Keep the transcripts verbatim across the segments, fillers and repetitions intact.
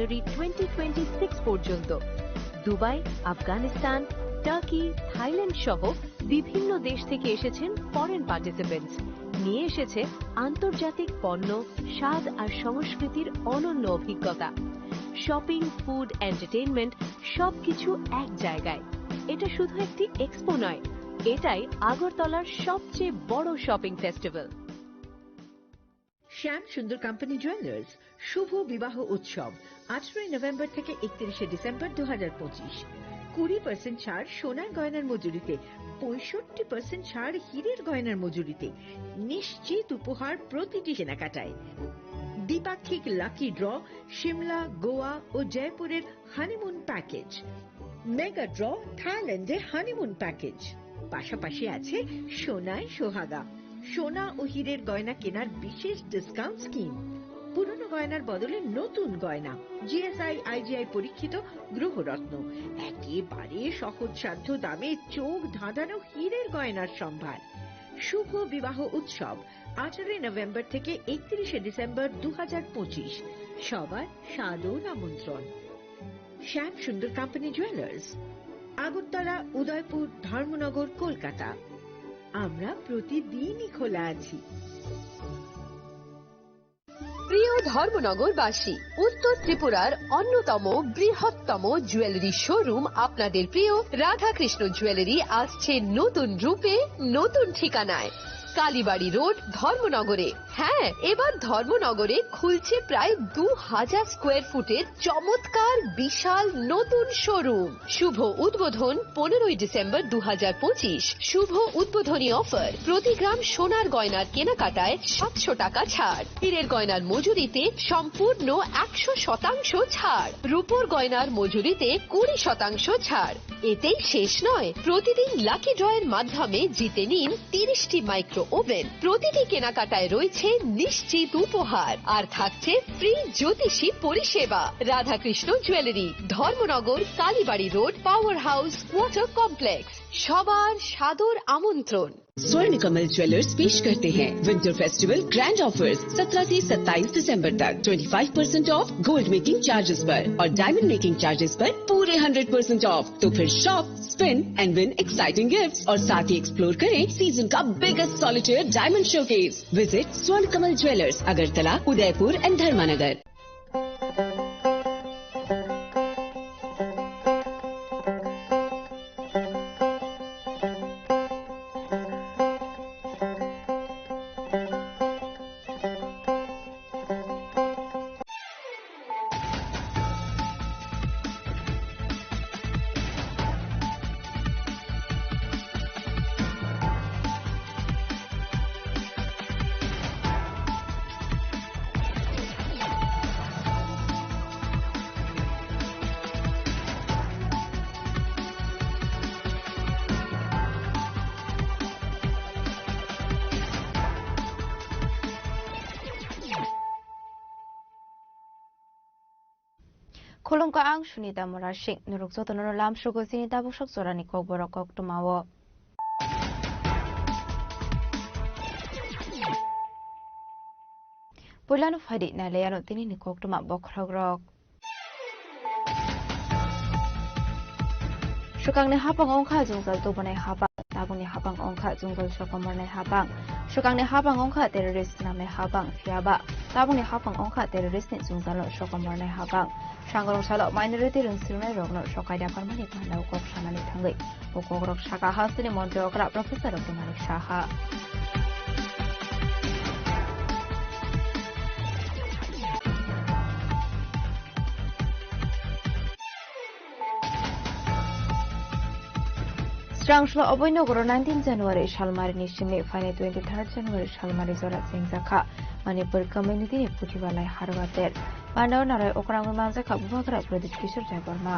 February twenty twenty six পর্যন্ত। দুবাই, Afghanistan, turkey, Thailand সহ বিভিন্ন দেশ থেকে এসেছেন ফরেন পার্টিসিপেন্টস। নিয়ে এসেছে আন্তর্জাতিক পণ্য, স্বাদ আর সংস্কৃতির অনন্য অভিজ্ঞতা। শপিং, ফুড, এন্টারটেইনমেন্ট, সবকিছু এক জায়গায়। এটা শুধু একটি এক্সপো নয়, এটাই আগরতলার সবচেয়ে বড় শপিং ফেস্টিভ্যাল। শ্যাম সুন্দর কোম্পানি জুয়েলার্স শুভ বিবাহ উৎসব, আঠারোই নভেম্বর থেকে একত্রিশে ডিসেম্বর দু হাজার পঁচিশ। কুড়ি পার্সেন্ট ছাড় সোনার গয়নার মজুরিতে, পঁয়ষট্টি পার্সেন্ট ছাড় হীরের গয়নার মজুরিতে। নিশ্চিত উপহার প্রতিটি কেনাকাটায়। দ্বিপাক্ষিক লাকি ড্র, সিমলা, গোয়া ও জয়পুরের হানিমুন প্যাকেজ। মেগা ড্র, থাইল্যান্ডে হানিমুন প্যাকেজ। পাশাপাশি আছে সোনায় সোহাগা, সোনা ও হীরের গয়না কেনার বিশেষ ডিসকাউন্ট স্কিম। পুরনো গয়নার বদলে নতুন গয়না, জিএসআই, আইজিআই পরীক্ষিত গ্রহরত্ন, একেবারে সহজসাধ্য দামে চোখ ধাঁধানো হীরের গয়নার সম্ভার। শুভ বিবাহ উৎসব, আঠারোই নভেম্বর থেকে একত্রিশে ডিসেম্বর দু হাজার পঁচিশ। সবার সাদর আমন্ত্রণ। শ্যাম সুন্দর কোম্পানি জুয়েলার্স, আগরতলা, উদয়পুর, ধর্মনগর, কলকাতা। আমরা প্রতিদিনই খোলা আছি। প্রিয় ধর্মনগরবাসী, উত্তর ত্রিপুরার অন্যতম বৃহত্তম জুয়েলারি শোরুম আপনাদের প্রিয় রাধাকৃষ্ণ জুয়েলারি আসছে নতুন রূপে, নতুন ঠিকানায়। কালীবাড়ি রোড, ধর্মনগরে। হ্যাঁ, এবার ধর্মনগরে খুলছে প্রায় দু হাজার স্কোয়ার ফুটের চমৎকার বিশাল নতুন শোরুম। শুভ উদ্বোধন পনেরোই ডিসেম্বর দু হাজার পঁচিশ। শুভ উদ্বোধনী অফার, প্রতি গ্রাম সোনার গয়নার কেনাকাটায় সাতশো টাকা ছাড়, হীরের গয়নার মজুরিতে সম্পূর্ণ একশো শতাংশ ছাড়, রূপোর গয়নার মজুরিতে কুড়ি শতাংশ ছাড়। এতেই শেষ নয়, প্রতিদিন লাকি ড্রয়ের মাধ্যমে জিতে নিন তিরিশটি মাইক্রো ওভেন। প্রতিটি কেনাকাটায় রয়েছে নিশ্চিত উপহার, আর থাকছে ফ্রি জ্যোতিষী পরিষেবা। Radhakrishna jewellery, Dharmanagar, Kalibari road, power house, water complex. সবার সাদর আমন্ত্রণ। स्वर्ण कमल ज्वेलर्स पेश करते हैं विंटर फेस्टिवल ग्रैंड ऑफर्स। सत्रह से सत्ताईस दिसंबर तक twenty five percent of gold making charges पर और डायमंड मेकिंग चार्जेस पर पूरे हंड्रेड परसेंट ऑफ। तो फिर shop, spin and win exciting gifts और साथ ही एक्सप्लोर करें सीजन का biggest solitaire diamond showcase. Visit स्वर्ण कमल ज्वेलर्स, अगरतला, उदयपुर एंड धर्मानगर। Khulumkha, ang Sunita Murasing. Norok jotono lamsogo chini tabuk sak jorani kokborok koktwmao. Puilano phaidi nailaiano tinini koktwma bokhorokrok. Swkangni hapang wngkha jwngjal tubunai hapang, tabukni hapang wngkha jwngjal sokomornai hapang. Swkangni hapang wngkha terrorist swnamnai hapang, phiyaba tabukni hapang wngkha terrorist ni jwngjalo sokomornai hapang. Sangorong salo minority rwngsirwnai rokno sokai da pharmani panda kok sanani thangwi o kokrok saka hasteni montri okra Professor Ratu Manik Saha. Srangshlo oboi nogoro nineteen January salmarini simi phainai twenty-third January salmari jora chengjakha Manipur community ni Puthibalai Harwater. Pandao narai okrangwi manjakha Bubagra Pradeep Kishore Debbarma.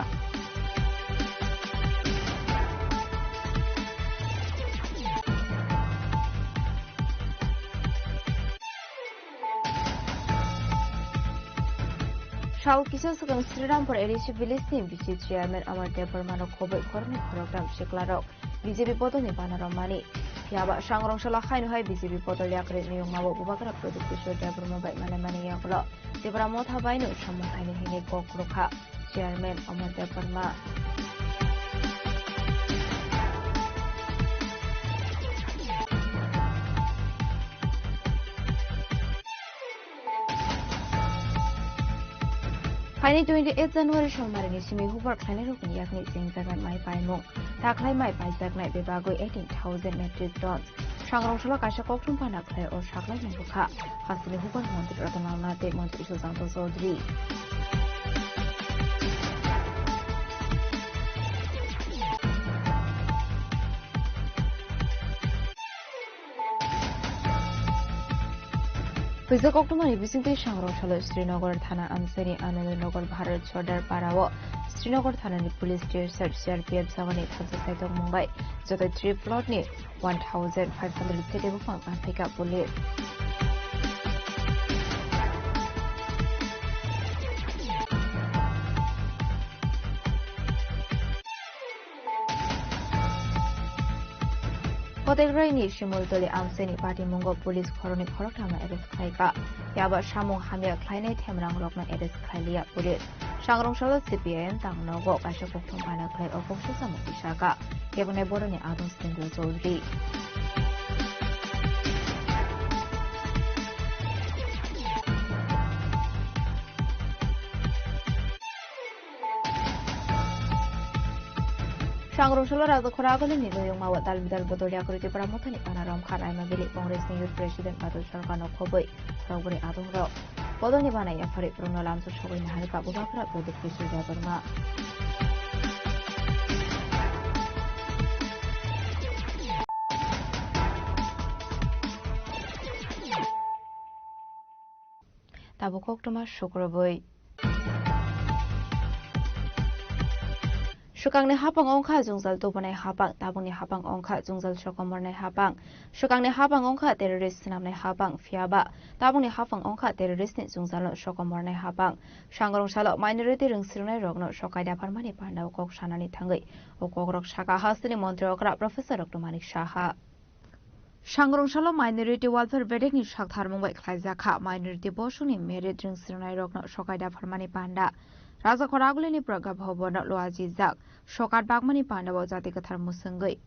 Saul kisa swkang Srirampur A D C village ni B C chairman Amar Debbarma no khoboi khoroknwi khoroktham siklarok B J P bodolni banaro mani. Phiya ba sangrong salo haino hai B J P bodol yakarwi niyungma o Bubagra Pradyut Kishore Debbarma bai manai mani yagulo Tipra Motha bai no samung haini hini kok rwkha Chairman Omar Debbarma. Phaini twenty eight January salmarini simi hupor khlainairokni yakni chengjaknai mai paimung. Takhlai mai paijaknai bebagwi eighteen thousand metric tons. Sangrong salo kaisa kokthum pana khlai o saklaimung bwkha. Hasteni hupor montri Ratanlal Nath tei montri Sushanta Chaudhary. Puisa koktwmani bisingtwi sangrong salo Srinagar thana amchaini Anandnagar Bharat Sardar Para o Srinagar thanani police tier side C R P F jagani thansa saitok mung bai joto three plot ni one thousand five hundred sete buphang kanphaikha police. Kotekraini Simultoli amchaini patimungo police khoroknwi khoroktham no arrest khlaikha. Phiaba samung hamya khlainai themrangrokno arrest khlailiya police. Sangrong salo C P I M tangnogo kaisa kokthum pana khlai o kok susamung tisaka. Kebengni boroni adong Sitendra Chaudhary. Sangrong salo Raja Khoragulini noyungma o dal bidal bodol yakarwi Tipra Mothani pana romkha Raima Valley Congress ni Youth President Badal Sarkar no khobwi khorokbwrwi adong rok. Bodolni bana yapharwi borokno lamso sogwi naharkha Bubagra Pradyut Kishore Debbarma. Tabuk koktwma sukrubwi. Swkangni hapang wngkha jwngjal tubunai hapang, tabukni hapang wngkha jwngjal sokomornai hapang. Swkangni hapang wngkha terrorist swnamnai hapang, phiyaba tabukni hapang wngkha terrorist ni jwngjalno sokomornai hapang. Sangrong salo minority rwngsrwngnairokno sokai dapharmani pandao kok sanani thangwi o kokrok sakha hasteni montri okra Professor Doctor Manik Saha. Sangrong salo Minority Welfare Bedekni saktharmung bai khlaijakha minority bosongni merit rwngsrwngnairokno sokai dapharmani panda. Raja Khoragulini Pragya Bhavanno luajijak sokat bagmani pandao jati kwthar mwswngwi.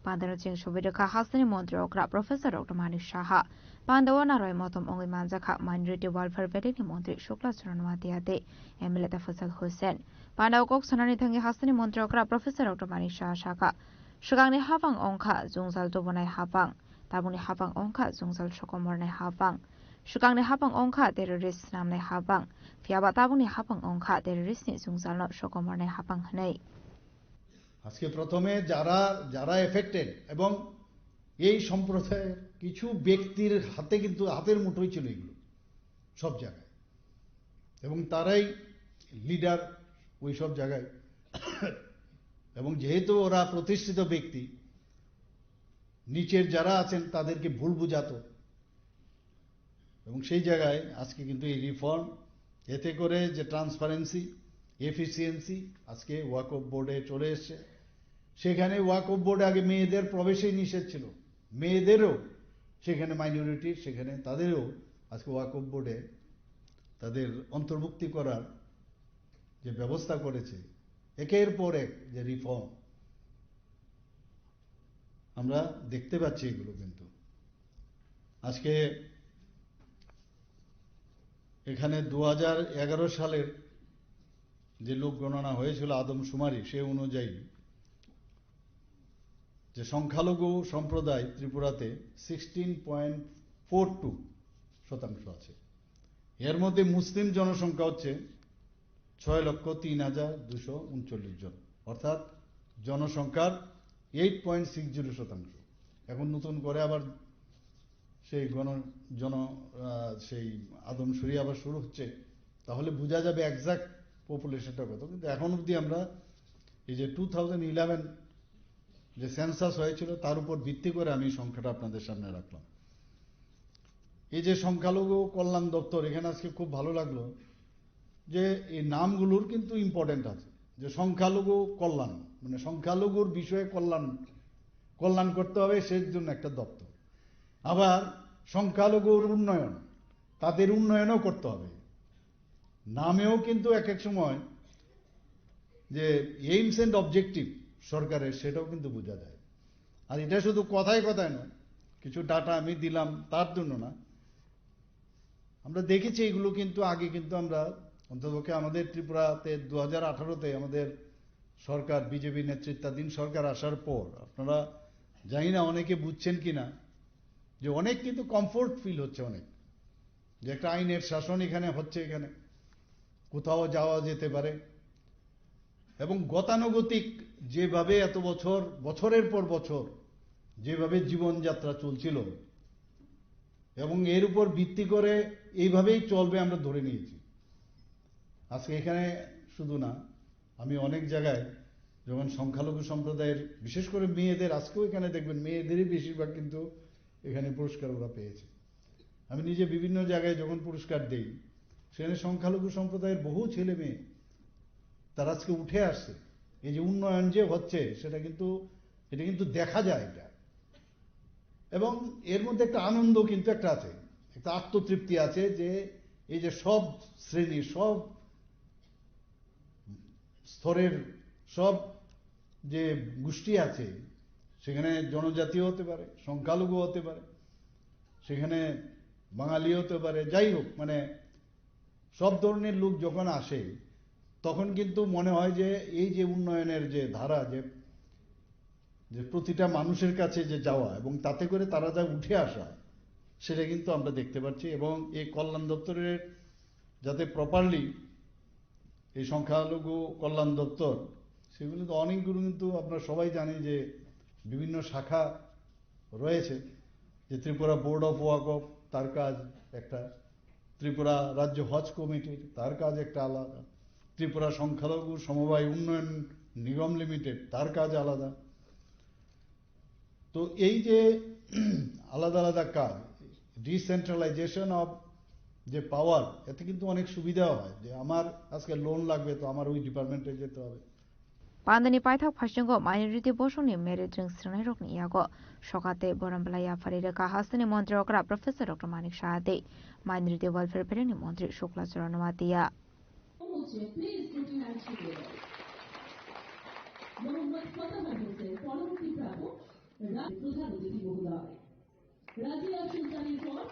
Pandano cheng sobai rwkha hasteni montri okra Professor Doctor Manik Saha. Pandao narwai motom wngwi manjakha Minority Welfare Bedekni montri Shukla Charan Watia tei M L A Tafajal Hussain. Pandao kok sanani thangwi hasteni montri okra Professor Doctor Manik Saha sakha, swkangni hapang wngkha jwngjal tubunai hapang, tabukni hapang wngkha jwngjal sokomornai hapang. Swkangni hapang wngkha terrorist swnamnai hapang, phiyaba tabukni hapang wngkha terrorist ni jwngjalno sokomornai hapang hwnwi. আজকে প্রথমে যারা, যারা এফেক্টেড এবং এই সম্প্রদায়ের কিছু ব্যক্তির হাতে, কিন্তু হাতের মুঠোয় ছিল এগুলো সব জায়গায়, এবং তারাই লিডার ওই সব জায়গায়। এবং যেহেতু ওরা প্রতিষ্ঠিত ব্যক্তি, নিচের যারা আছেন তাদেরকে ভুল বুঝাতো, এবং সেই জায়গায় আজকে কিন্তু এই রিফর্ম, এতে করে যে ট্রান্সপারেন্সি, এফিসিয়েন্সি আজকে ওয়াকফ বোর্ডে চলে এসছে। সেখানে ওয়াকফ বোর্ডে আগে মেয়েদের প্রবেশেই নিষেধ ছিল, মেয়েদেরও সেখানে মাইনরিটি, সেখানে তাদেরও আজকে ওয়াকফ বোর্ডে তাদের অন্তর্ভুক্তি করার যে ব্যবস্থা করেছে, একের পর এক যে রিফর্ম আমরা দেখতে পাচ্ছি এগুলো। কিন্তু আজকে এখানে দু হাজার এগারো সালের যে লোক গণনা হয়েছিল, আদমশুমারি, সে অনুযায়ী যে সংখ্যালঘু সম্প্রদায় ত্রিপুরাতে সিক্সটিন পয়েন্ট ফোর টু শতাংশ আছে। এর মধ্যে মুসলিম জনসংখ্যা হচ্ছে ছয় লক্ষ তিন হাজার দুশো উনচল্লিশ জন, অর্থাৎ জনসংখ্যার এইট পয়েন্ট সিক্স জিরো শতাংশ। এখন নতুন করে আবার সেই গণ জন আহ, সেই আদমশুমারি আবার শুরু হচ্ছে, তাহলে বোঝা যাবে এক্সাক্ট পপুলেশনটা কত। কিন্তু এখন অবধি আমরা এই যে টু থাউজেন্ড ইলেভেন যে সেন্সাস হয়েছিল, তার উপর ভিত্তি করে আমি সংখ্যাটা আপনাদের সামনে রাখলাম। এই যে সংখ্যালঘু কল্যাণ দপ্তর, এখানে আজকে খুব ভালো লাগলো যে এই নামগুলোর কিন্তু ইম্পর্টেন্ট আছে, যে সংখ্যালঘু কল্যাণ, মানে সংখ্যালঘুর বিষয়ে কল্যাণ কল্যাণ করতে হবে, সেই জন্য একটা দপ্তর। আবার সংখ্যালঘুর উন্নয়ন, তাদের উন্নয়নও করতে হবে। নামেও কিন্তু এক এক সময় যে এইমস অ্যান্ড অবজেক্টিভ সরকারের, সেটাও কিন্তু বোঝা যায়। আর এটা শুধু কথায় কথায় নয়, কিছু ডাটা আমি দিলাম তার জন্য না। আমরা দেখেছি এগুলো, কিন্তু আগে কিন্তু আমরা, অন্ততপক্ষে আমাদের ত্রিপুরাতে দু হাজার আঠারোতে আমাদের সরকার, বিজেপি নেতৃত্বাধীন সরকার আসার পর, আপনারা জানি না অনেকে বুঝছেন কিনা, যে অনেক কিন্তু কমফোর্ট ফিল হচ্ছে অনেক, যে একটা আইনের শাসন এখানে হচ্ছে, এখানে কোথাও যাওয়া যেতে পারে। এবং গতানুগতিক যেভাবে এত বছর, বছরের পর বছর যেভাবে জীবনযাত্রা চলছিল, এবং এর উপর ভিত্তি করে এইভাবেই চলবে আমরা ধরে নিয়েছি। আজকে এখানে শুধু না, আমি অনেক জায়গায় যখন সংখ্যালঘু সম্প্রদায়ের, বিশেষ করে মেয়েদের, আজকেও এখানে দেখবেন মেয়েদেরই বেশিরভাগ কিন্তু এখানে পুরস্কার ওরা পেয়েছে। আমি নিজে বিভিন্ন জায়গায় যখন পুরস্কার দেই, সেখানে সংখ্যালঘু সম্প্রদায়ের বহু ছেলে মেয়ে তারা আজকে উঠে আসছে। এই যে উন্নয়ন যে হচ্ছে, সেটা কিন্তু, এটা কিন্তু দেখা যায় এটা। এবং এর মধ্যে একটা আনন্দ কিন্তু একটা আছে, একটা আত্মতৃপ্তি আছে যে এই যে সব শ্রেণী, সব স্তরের, সব যে গোষ্ঠী আছে, সেখানে জনজাতিও হতে পারে, সংখ্যালঘু হতে পারে, সেখানে বাঙালি হতে পারে, যাই হোক, মানে সব ধরনের লোক যখন আসে, তখন কিন্তু মনে হয় যে এই যে উন্নয়নের যে ধারা, যে, যে প্রতিটা মানুষের কাছে যে যাওয়া এবং তাতে করে তারা যা উঠে আসা, সেটা কিন্তু আমরা দেখতে পাচ্ছি। এবং এই কল্যাণ দপ্তরের যাতে প্রপারলি এই সংখ্যালঘু কল্যাণ দপ্তর, সেগুলো তো অনেকগুলো, কিন্তু আপনারা সবাই জানেন যে বিভিন্ন শাখা রয়েছে, যে ত্রিপুরা বোর্ড অফ ওয়াকফ, তার কাজ একটা, ত্রিপুরা রাজ্য হজ কমিটির, তার কাজ একটা আলাদা, ত্রিপুরা সংখ্যালঘু সমবায় উন্নয়ন নিগম লিমিটেড, তার কাজ আলাদা। তো এই যে আলাদা আলাদা কাজ, ডিসেন্ট্রালাইজেশন অফ যে পাওয়ার, এতে কিন্তু অনেক সুবিধা হয় যে আমার আজকে লোন লাগবে, তো আমার ওই ডিপার্টমেন্টে যেতে হবে। Pandani paithak phaisingo Mainiriti bosongni merit ring srwngnairokni yago Soka tei Borom Belai yaphari rwkha hasteni montri okra Professor Doctor Manik Saha tei Mainiriti Welfare Bhilini montri Shukla Charan Noatia. হচ্ছে, প্লিজ দুটি লাইন শুনিয়ে দাও। মোহাম্মদ ফতেহ হোসেন, পরবর্তী প্রাপক, রা-, প্রধান অতিথি মহোদয়। রাজিয়া সুলতানের পর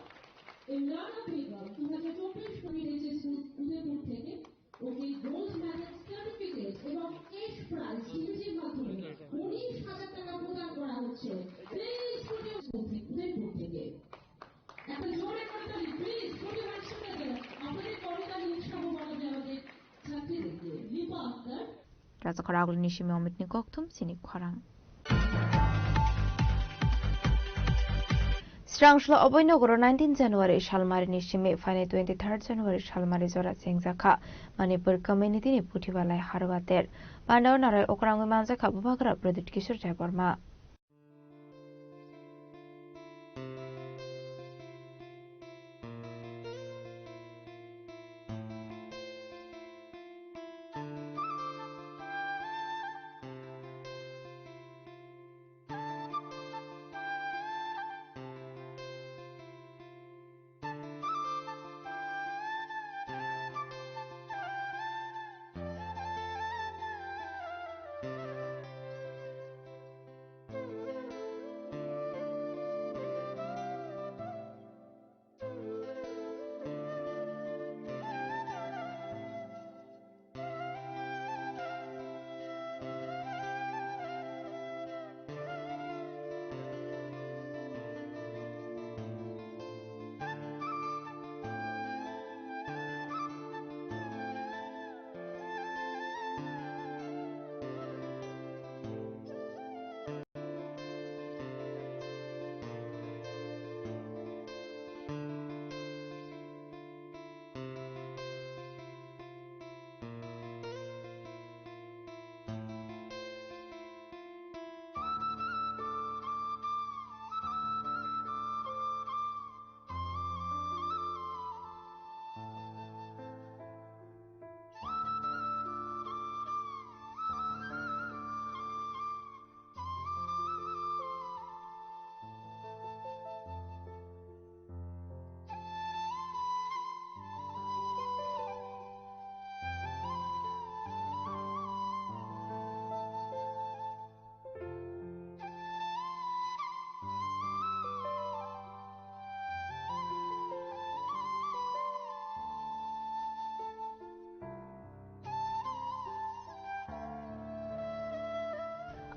ইমরানা বেগম, দু হাজার চব্বিশ পঁচিশ উদয়পুর থেকে, ওকে গোল্ড মেডেল সার্টিফিকেট এবং ক্যাশ প্রাইজ ডিবিটির মাধ্যমে উনিশ হাজার টাকা প্রদান করা হচ্ছে। প্লিজ, উদয়পুর থেকে। একটা জোরে করতালি, প্লিজ, কোটি মানুষের কাছে আপনাদের করতালি উৎসাহ বাড়াবে আমাদের ছাত্রীদেরকে। লিপা Akter. Rajakhor agulini simi omitni kokthum chini khorang. Srangshlo oboi nogoro nineteen January salmari ni simi phainai twenty-third January salmari jora chengjakha Manipur community ni puthibalai haruater. Pandao narai okrangwi manjakha Bubagra Pradyut Kishore Debbarma.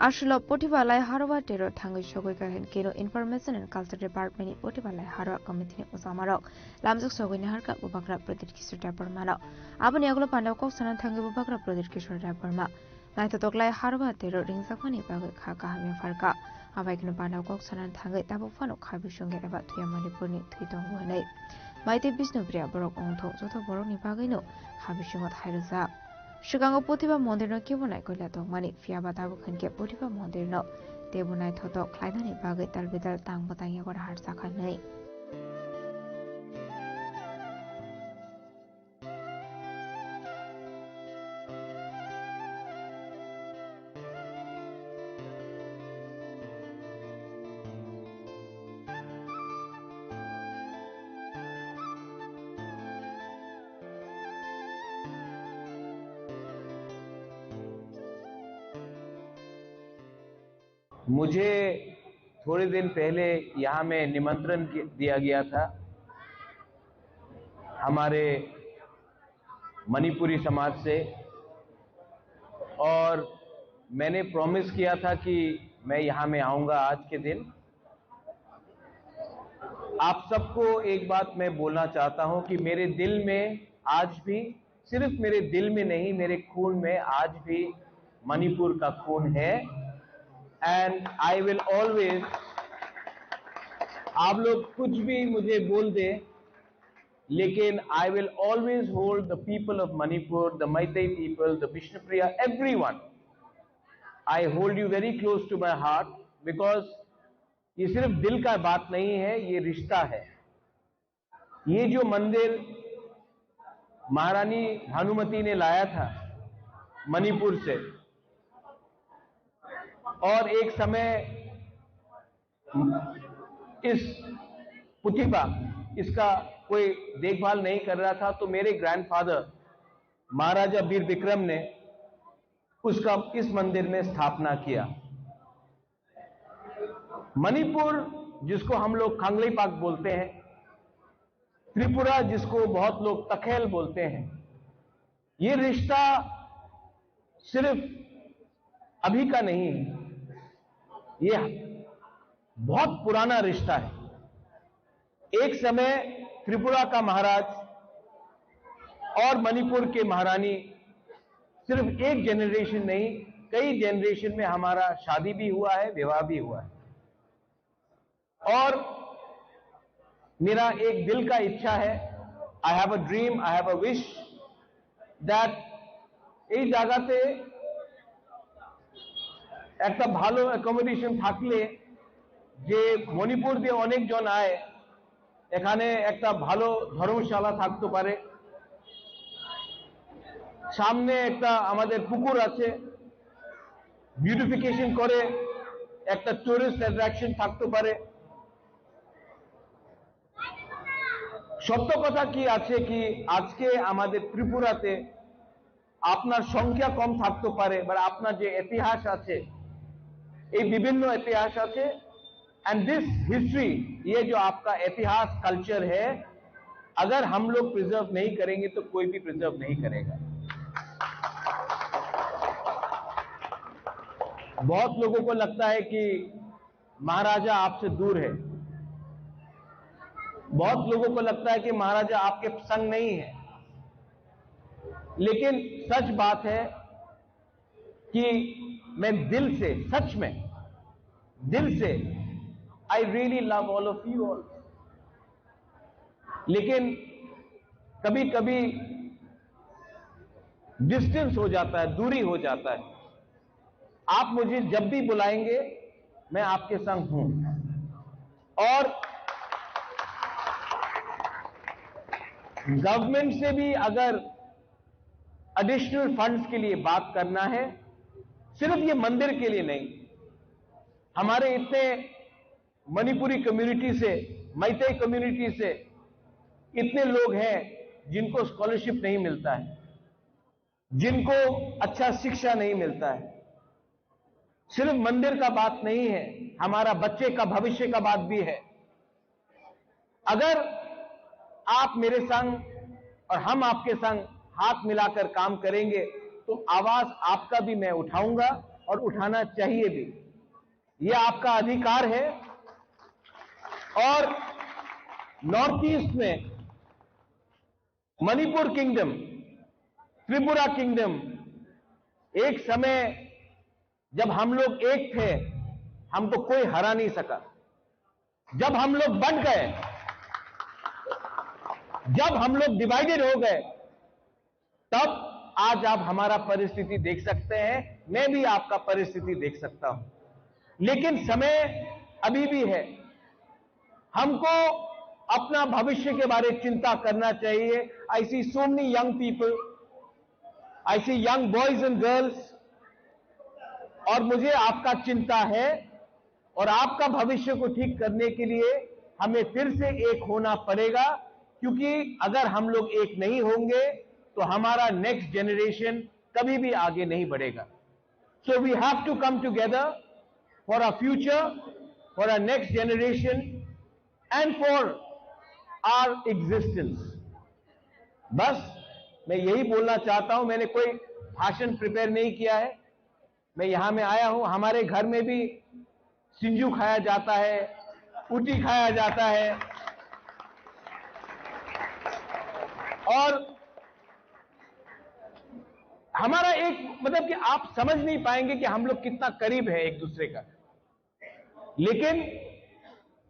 Aswk Puthiba Lai Haroa tero thangwi sogwi kha hinkhe no Information and Culture Department ni Puthiba Lai Haroa Committee ni ujamarok lamjak sogwi naharkha Bubagra Pradyut Kishore Debbarma no. Aboni yagulo pandao kok sana thangwi Bubagra Pradyut Kishore Debbarma naithotok lai haroa tero ringjakmani bagwi kha kaham yapharkha. Abai kheno pandao kok sana thangwi tabuk phano kha bisingya eba thuya Manipur ni thwi tongo hwnwi. Maitei Bishnupriya borok wngthok joto borok ni bagwi no kha bisingo thai rwjak. Swkango Puthiba mondir no kebo nai koila tongmani, phiya ba tabuk hinkhe Puthiba mondir no teibo naithotok khlainani bagwi tal bidal tang bwtang yago raharjakha hinwi. मुझे थोड़े दिन पहले यहाँ में निमंत्रण कि- दिया गया था हमारे मणिपुरी समाज से, और मैंने प्रॉमिस किया था कि मैं यहाँ में आऊँगा आज के दिन। आप सबको एक बात मैं बोलना चाहता हूँ कि मेरे दिल में आज भी, सिर्फ मेरे दिल में नहीं, मेरे खून में आज भी मणिपुर का खून है। And I will always, आप लोग कुछ भी मुझे बोल दे, लेकिन I will always hold the people of Manipur, the Meitei people, the Bishnupriya, everyone. I hold you very close to my heart, because ये सिर्फ दिल का बात नहीं है, ये रिश्ता है। ये जो मंदिर महारानी भानुमति ने लाया था मणिपुर से, और एक समय इस पुथिबा, इसका कोई देखभाल नहीं कर रहा था, तो मेरे ग्रैंडफादर महाराजा वीर विक्रम ने उसका इस मंदिर में स्थापना किया। मणिपुर, जिसको हम लोग कांगलेपाक बोलते हैं, त्रिपुरा, जिसको बहुत लोग तखेल बोलते हैं, ये रिश्ता सिर्फ अभी का नहीं है, ये बहुत पुराना रिश्ता है। एक समय त्रिपुरा का महाराज और मणिपुर के महारानी, सिर्फ एक जनरेशन नहीं, कई जनरेशन में हमारा शादी भी हुआ है, विवाह भी हुआ है। और मेरा एक दिल का इच्छा है, I have a dream, I have a wish that এই জায়গাতে একটা ভালো অ্যাকোমোডেশন থাকলে, যে মণিপুর দিয়ে অনেকজন আয়, এখানে একটা ভালো ধর্মশালা থাকতে পারে, সামনে একটা আমাদের পুকুর আছে, বিউটিফিকেশন করে একটা টুরিস্ট অ্যাট্রাকশন থাকতে পারে। সত্য কথা কি আছে কি, আজকে আমাদের ত্রিপুরাতে আপনার সংখ্যা কম থাকতে পারে, বা আপনার যে ইতিহাস আছে, এই বিভিন্ন ইতিহাস আছে, and this history, ये जो आपका इतिहास, कल्चर है, अगर हम लोग प्रिजर्व नहीं करेंगे तो कोई भी प्रिजर्व नहीं करेगा। बहुत लोगों को लगता है कि महाराजा आपसे दूर है। बहुत लोगों को लगता है कि महाराजा आपके संग नहीं है, लेकिन सच बात है कि मैं दिल से, सच में दिल से, I really love all of you all। लेकिन कभी कभी डिस्टेंस हो जाता है, दूरी हो जाता है। आप मुझे जब भी बुलाएंगे, मैं आपके संग हूं। और गवर्नमेंट से भी अगर एडिशनल फंड्स के लिए बात करना है, सिर्फ ये मंदिर के लिए नहीं, हमारे इतने मणिपुरी कम्युनिटी से, मैतेई कम्युनिटी से इतने लोग हैं जिनको स्कॉलरशिप नहीं मिलता है, जिनको अच्छा शिक्षा नहीं मिलता है। सिर्फ मंदिर का बात नहीं है, हमारा बच्चे का भविष्य का बात भी है। अगर आप मेरे संग और हम आपके संग हाथ मिलाकर काम करेंगे, तो आवाज आपका भी मैं उठाऊंगा और उठाना चाहिए भी। ये आपका अधिकार है। और नॉर्थ ईस्ट में मणिपुर किंगडम, त्रिपुरा किंगडम, एक समय जब हम लोग एक थे, हमको कोई हरा नहीं सका। जब हम लोग बंट गए, जब हम लोग डिवाइडेड हो गए, तब आज आप हमारा परिस्थिति देख सकते हैं, मैं भी आपका परिस्थिति देख सकता हूं। लेकिन समय अभी भी है। हमको अपना भविष्य के बारे चिंता करना चाहिए। I see so many young people, I see young boys and girls, और मुझे आपका चिंता है। और आपका भविष्य को ठीक करने के लिए हमें फिर से एक होना पड़ेगा, क्योंकि अगर हम लोग एक नहीं होंगे तो हमारा नेक्स्ट जनरेशन कभी भी आगे नहीं बढ़ेगा। So we have to come together for our future, for our next generation and for our existence. बस मैं यही बोलना चाहता हूं। मैंने कोई भाषण प्रिपेयर नहीं किया है। मैं यहाँ में आया हूँ, हमारे घर में भी सिंजू खाया जाता है, उटी खाया जाता है। और हमारा एक, मतलब कि आप समझ नहीं पाएंगे कि हम लोग कितना करीब है एक दूसरे का। लेकिन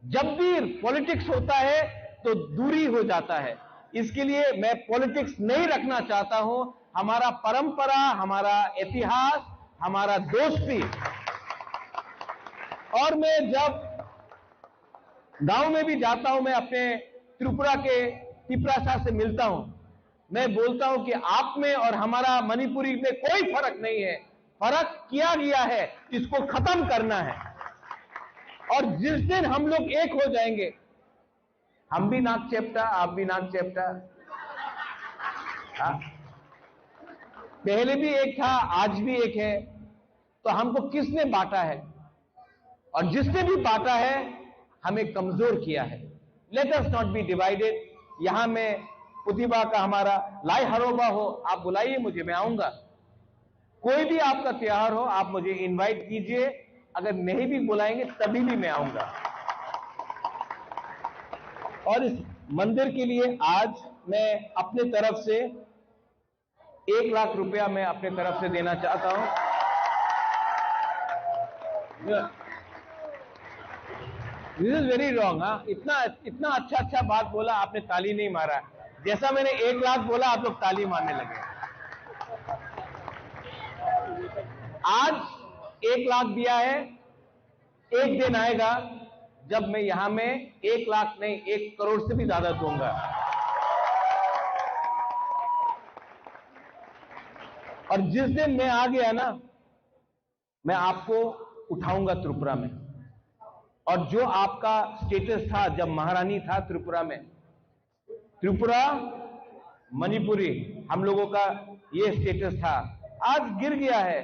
जब भी पॉलिटिक्स होता है तो दूरी हो जाता है। इसके लिए मैं पॉलिटिक्स नहीं रखना चाहता हूं। हमारा परंपरा, हमारा इतिहास, हमारा दोस्ती। और मैं जब गांव में भी जाता हूं, मैं अपने त्रिपुरा के तिपरासा से मिलता हूं, मैं बोलता हूं कि आप में और हमारा मणिपुरी में कोई फर्क नहीं है। फर्क किया गया है, इसको खत्म करना है। और जिस दिन हम लोग एक हो जाएंगे, हम भी नाक चेपटा, आप भी नाक चेपटा। हाँ? पहले भी एक था, आज भी एक है। तो हमको किसने बांटा है? और जिसने भी बांटा है, हमें कमजोर किया है। Let us not be divided। यहाँ में प्रतिभा का हमारा लाई हरोबा हो, आप बुलाइए मुझे, मैं आऊंगा। कोई भी आपका त्योहार हो, आप मुझे इनवाइट कीजिए। अगर नहीं भी बुलाएंगे, तभी भी मैं आऊंगा। और इस मंदिर के लिए आज मैं अपने तरफ से एक लाख रुपया मैं अपने तरफ से देना चाहता हूं। This is very wrong। हाँ, इतना, इतना अच्छा, अच्छा बात बोला, आपने ताली नहीं मारा। जैसा मैंने एक लाख बोला, आप लोग ताली मारने लगे। आज एक लाख दिया है, एक दिन आएगा जब मैं यहां में एक लाख नहीं, एक करोड़ से भी ज्यादा दूंगा। और जिस दिन मैं आ गया ना, मैं आपको उठाऊंगा त्रिपुरा में। और जो आपका स्टेटस था जब महारानी था त्रिपुरा में, त्रिपुरा, मणिपुरी, हम लोगों का ये स्टेटस था, आज गिर गया है।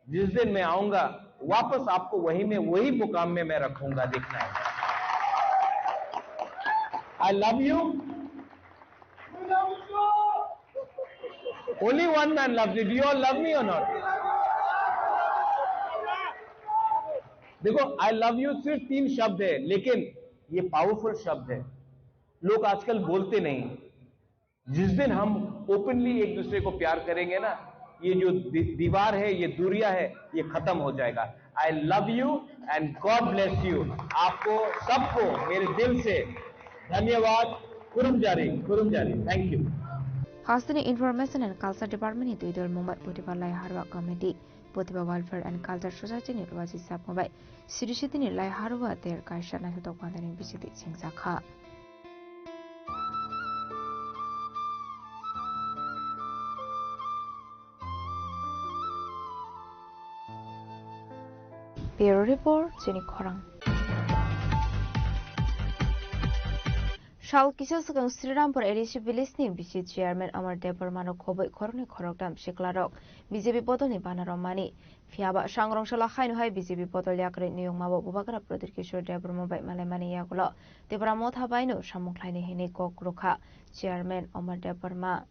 जिस दिन मैं आऊंगा, वापस आपको वही में, वही मुकाम में मैं रखूंगा, देखना है। I love you। Only one man loves you। Do you all love me or not? देखो, I love you सिर्फ तीन शब्द है, लेकिन ये पावरफुल शब्द है। लोग आजकल बोलते नहीं। जिस दिन हम ओपनली एक दूसरे को प्यार करेंगे ना, ये जो दि-, दीवार है, ये दूरियां है, ये खत्म हो जाएगा। I love you and God bless you। आपको सबको मेरे दिल से धन्यवाद। खुरुमजारी, खुरुमजारी। Thank you। Hasteni Information and Culture Department ni Twidol Mumbai Putiba Lai Harwa Committee, Putiba Welfare and Culture Society ni Rwaji Sapma bai Siri Siti ni Lai Harwa ter kaisa naithotok bandani bisiti sengjakha. Bureau Report, chini khorang. Sal kisa swkang Srirampur A D C village ni bisi chairman Amar Debbarma no khoboi khoroknwi khoroktham siklarok B J P bodolni bana romani. Phiya ba sangrong sala haino hai B J P bodol yakarwi niyokma bo Bubagra Pradyut Kishore Debbarma bai malaimani yagulo Tipra Motha baino samung khlaini hinwi kok rwkha chairman Amar Debbarma.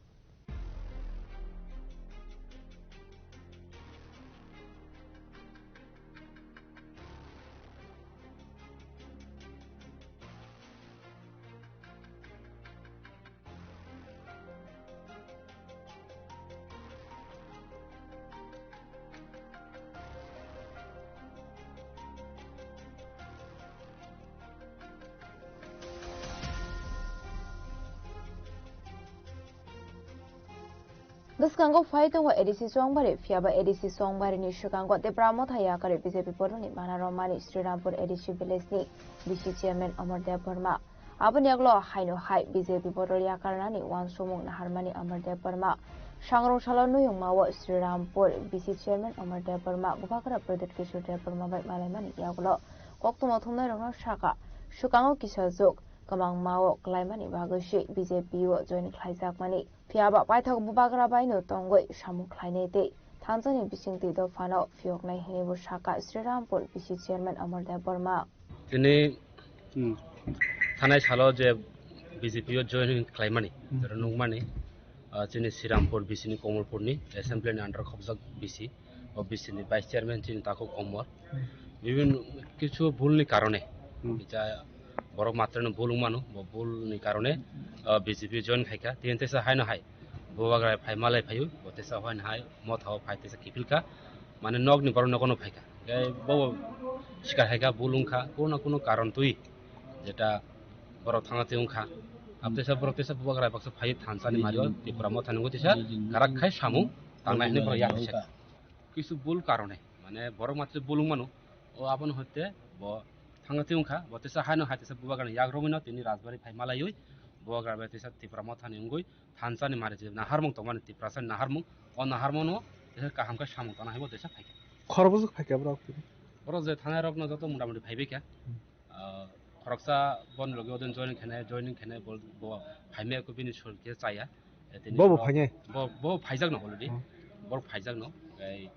Bwskango phai tongo A D C Chongbari, phiyaba A D C Chongbari ni swkango Tipra Motha yakarwi B J P boroni mana romani Srirampur A D C village ni V C chairman Amar Debbarma. Aboni yagulo haino hai B J P borok yakarnani uansukmung naharmani Amar Debbarma. Sangrong salo nuyungmao Srirampur V C chairman Amar Debbarma, Bubagra Pradyot Kishore Debbarma bai malaimani yagulo koktwma thumnairokno saka, swkango kisa juk kwmangmao kwlaimani bagwi se B J P o join khlaijakmani. Phiyaba paithak Bubagra baino tongwi samung khlainai tei thansani bisingtwi dophano phiyoknai hwnwibo saka Srirampur V C chairman Amar Debbarma. Tini, hmm, thanai salo je B J P o join khlaimani, hmm, jora nukmani, ah, chini Srirampur V C ni Komolpur ni assembly ni under khobjak V C, o V C ni vice chairman chini Takhuk Omor. Hmm. Bibin kichu bul ni karone, hmm, ja borok matrano bul wngmano, bo bul ni karone, ah, B J P join khaika. Tini tesa haino hai Bubagra phai malai phaio, bo tesa haino hai Motha o phai tesa kiphilka, mane nokni borok nogo no phaika. Tei bo sikar hai kha, bul wng kha, kuno na kuno karon twi, jeta borok thangna twi wng kha. Abo teisa borok teisa Bubagra baksa phai thansa ni mario, Tipra Motha ni wngwi teisa karak khai samung tangnai hinwi borok yak kisa. Kisu bul karone, mane borok matwi bul wng mano, o abono hoite bo thangna twi wng kha, bo teisa haino hai teisa Bubagra ni yak romwi no tini Rajbari phai malaiwi Bubagra bai teisa Tipra Motha ni wngwi thansa ni mari je naharmung tongmani, Tiprasa ni naharmung, o naharmung no teisa kaham khe samung tangna hai bo teisa phai kha. Khorok bwswk phai kha borok tini? Borok je thanai rok no joto mota moti phai bai kha. Hmm. Ah, khoroksa boni logi odin joining khenai, joining khenai bol bo phaimya ko bini sol khe chaya. Eh, tini Bo bo borok phainai? Bo, bo phaijak no already. Hmm. Borok phaijak no. Tei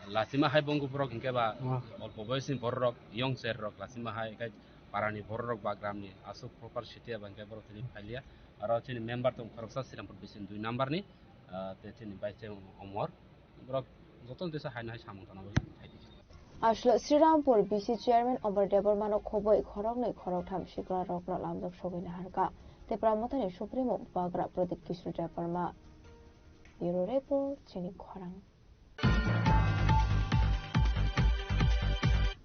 Lachima hai bongku borok hinkhe ba, ah, olpo boyosni bororok, young cher rok lachima hai, hinkhe parani bororok ba gramni aswk proper city eba hinkhe borok tini phailiya. Aro chini member tong khoroksa Srirampur V C ni dui number ni, ah, tei chini vice chairman Omor. Borok jotono teisa haino hai samung tangna bagwi phaidi. Aswk Srirampur V C chairman Omor Debbarmano khobwi khoroknwi khoroktham sikla rokno lamjak sogwi naharkha. Tipra Mothani Supremo Bubagra Pradyot Kishore Debbarma. Bureau Report, chini khorang.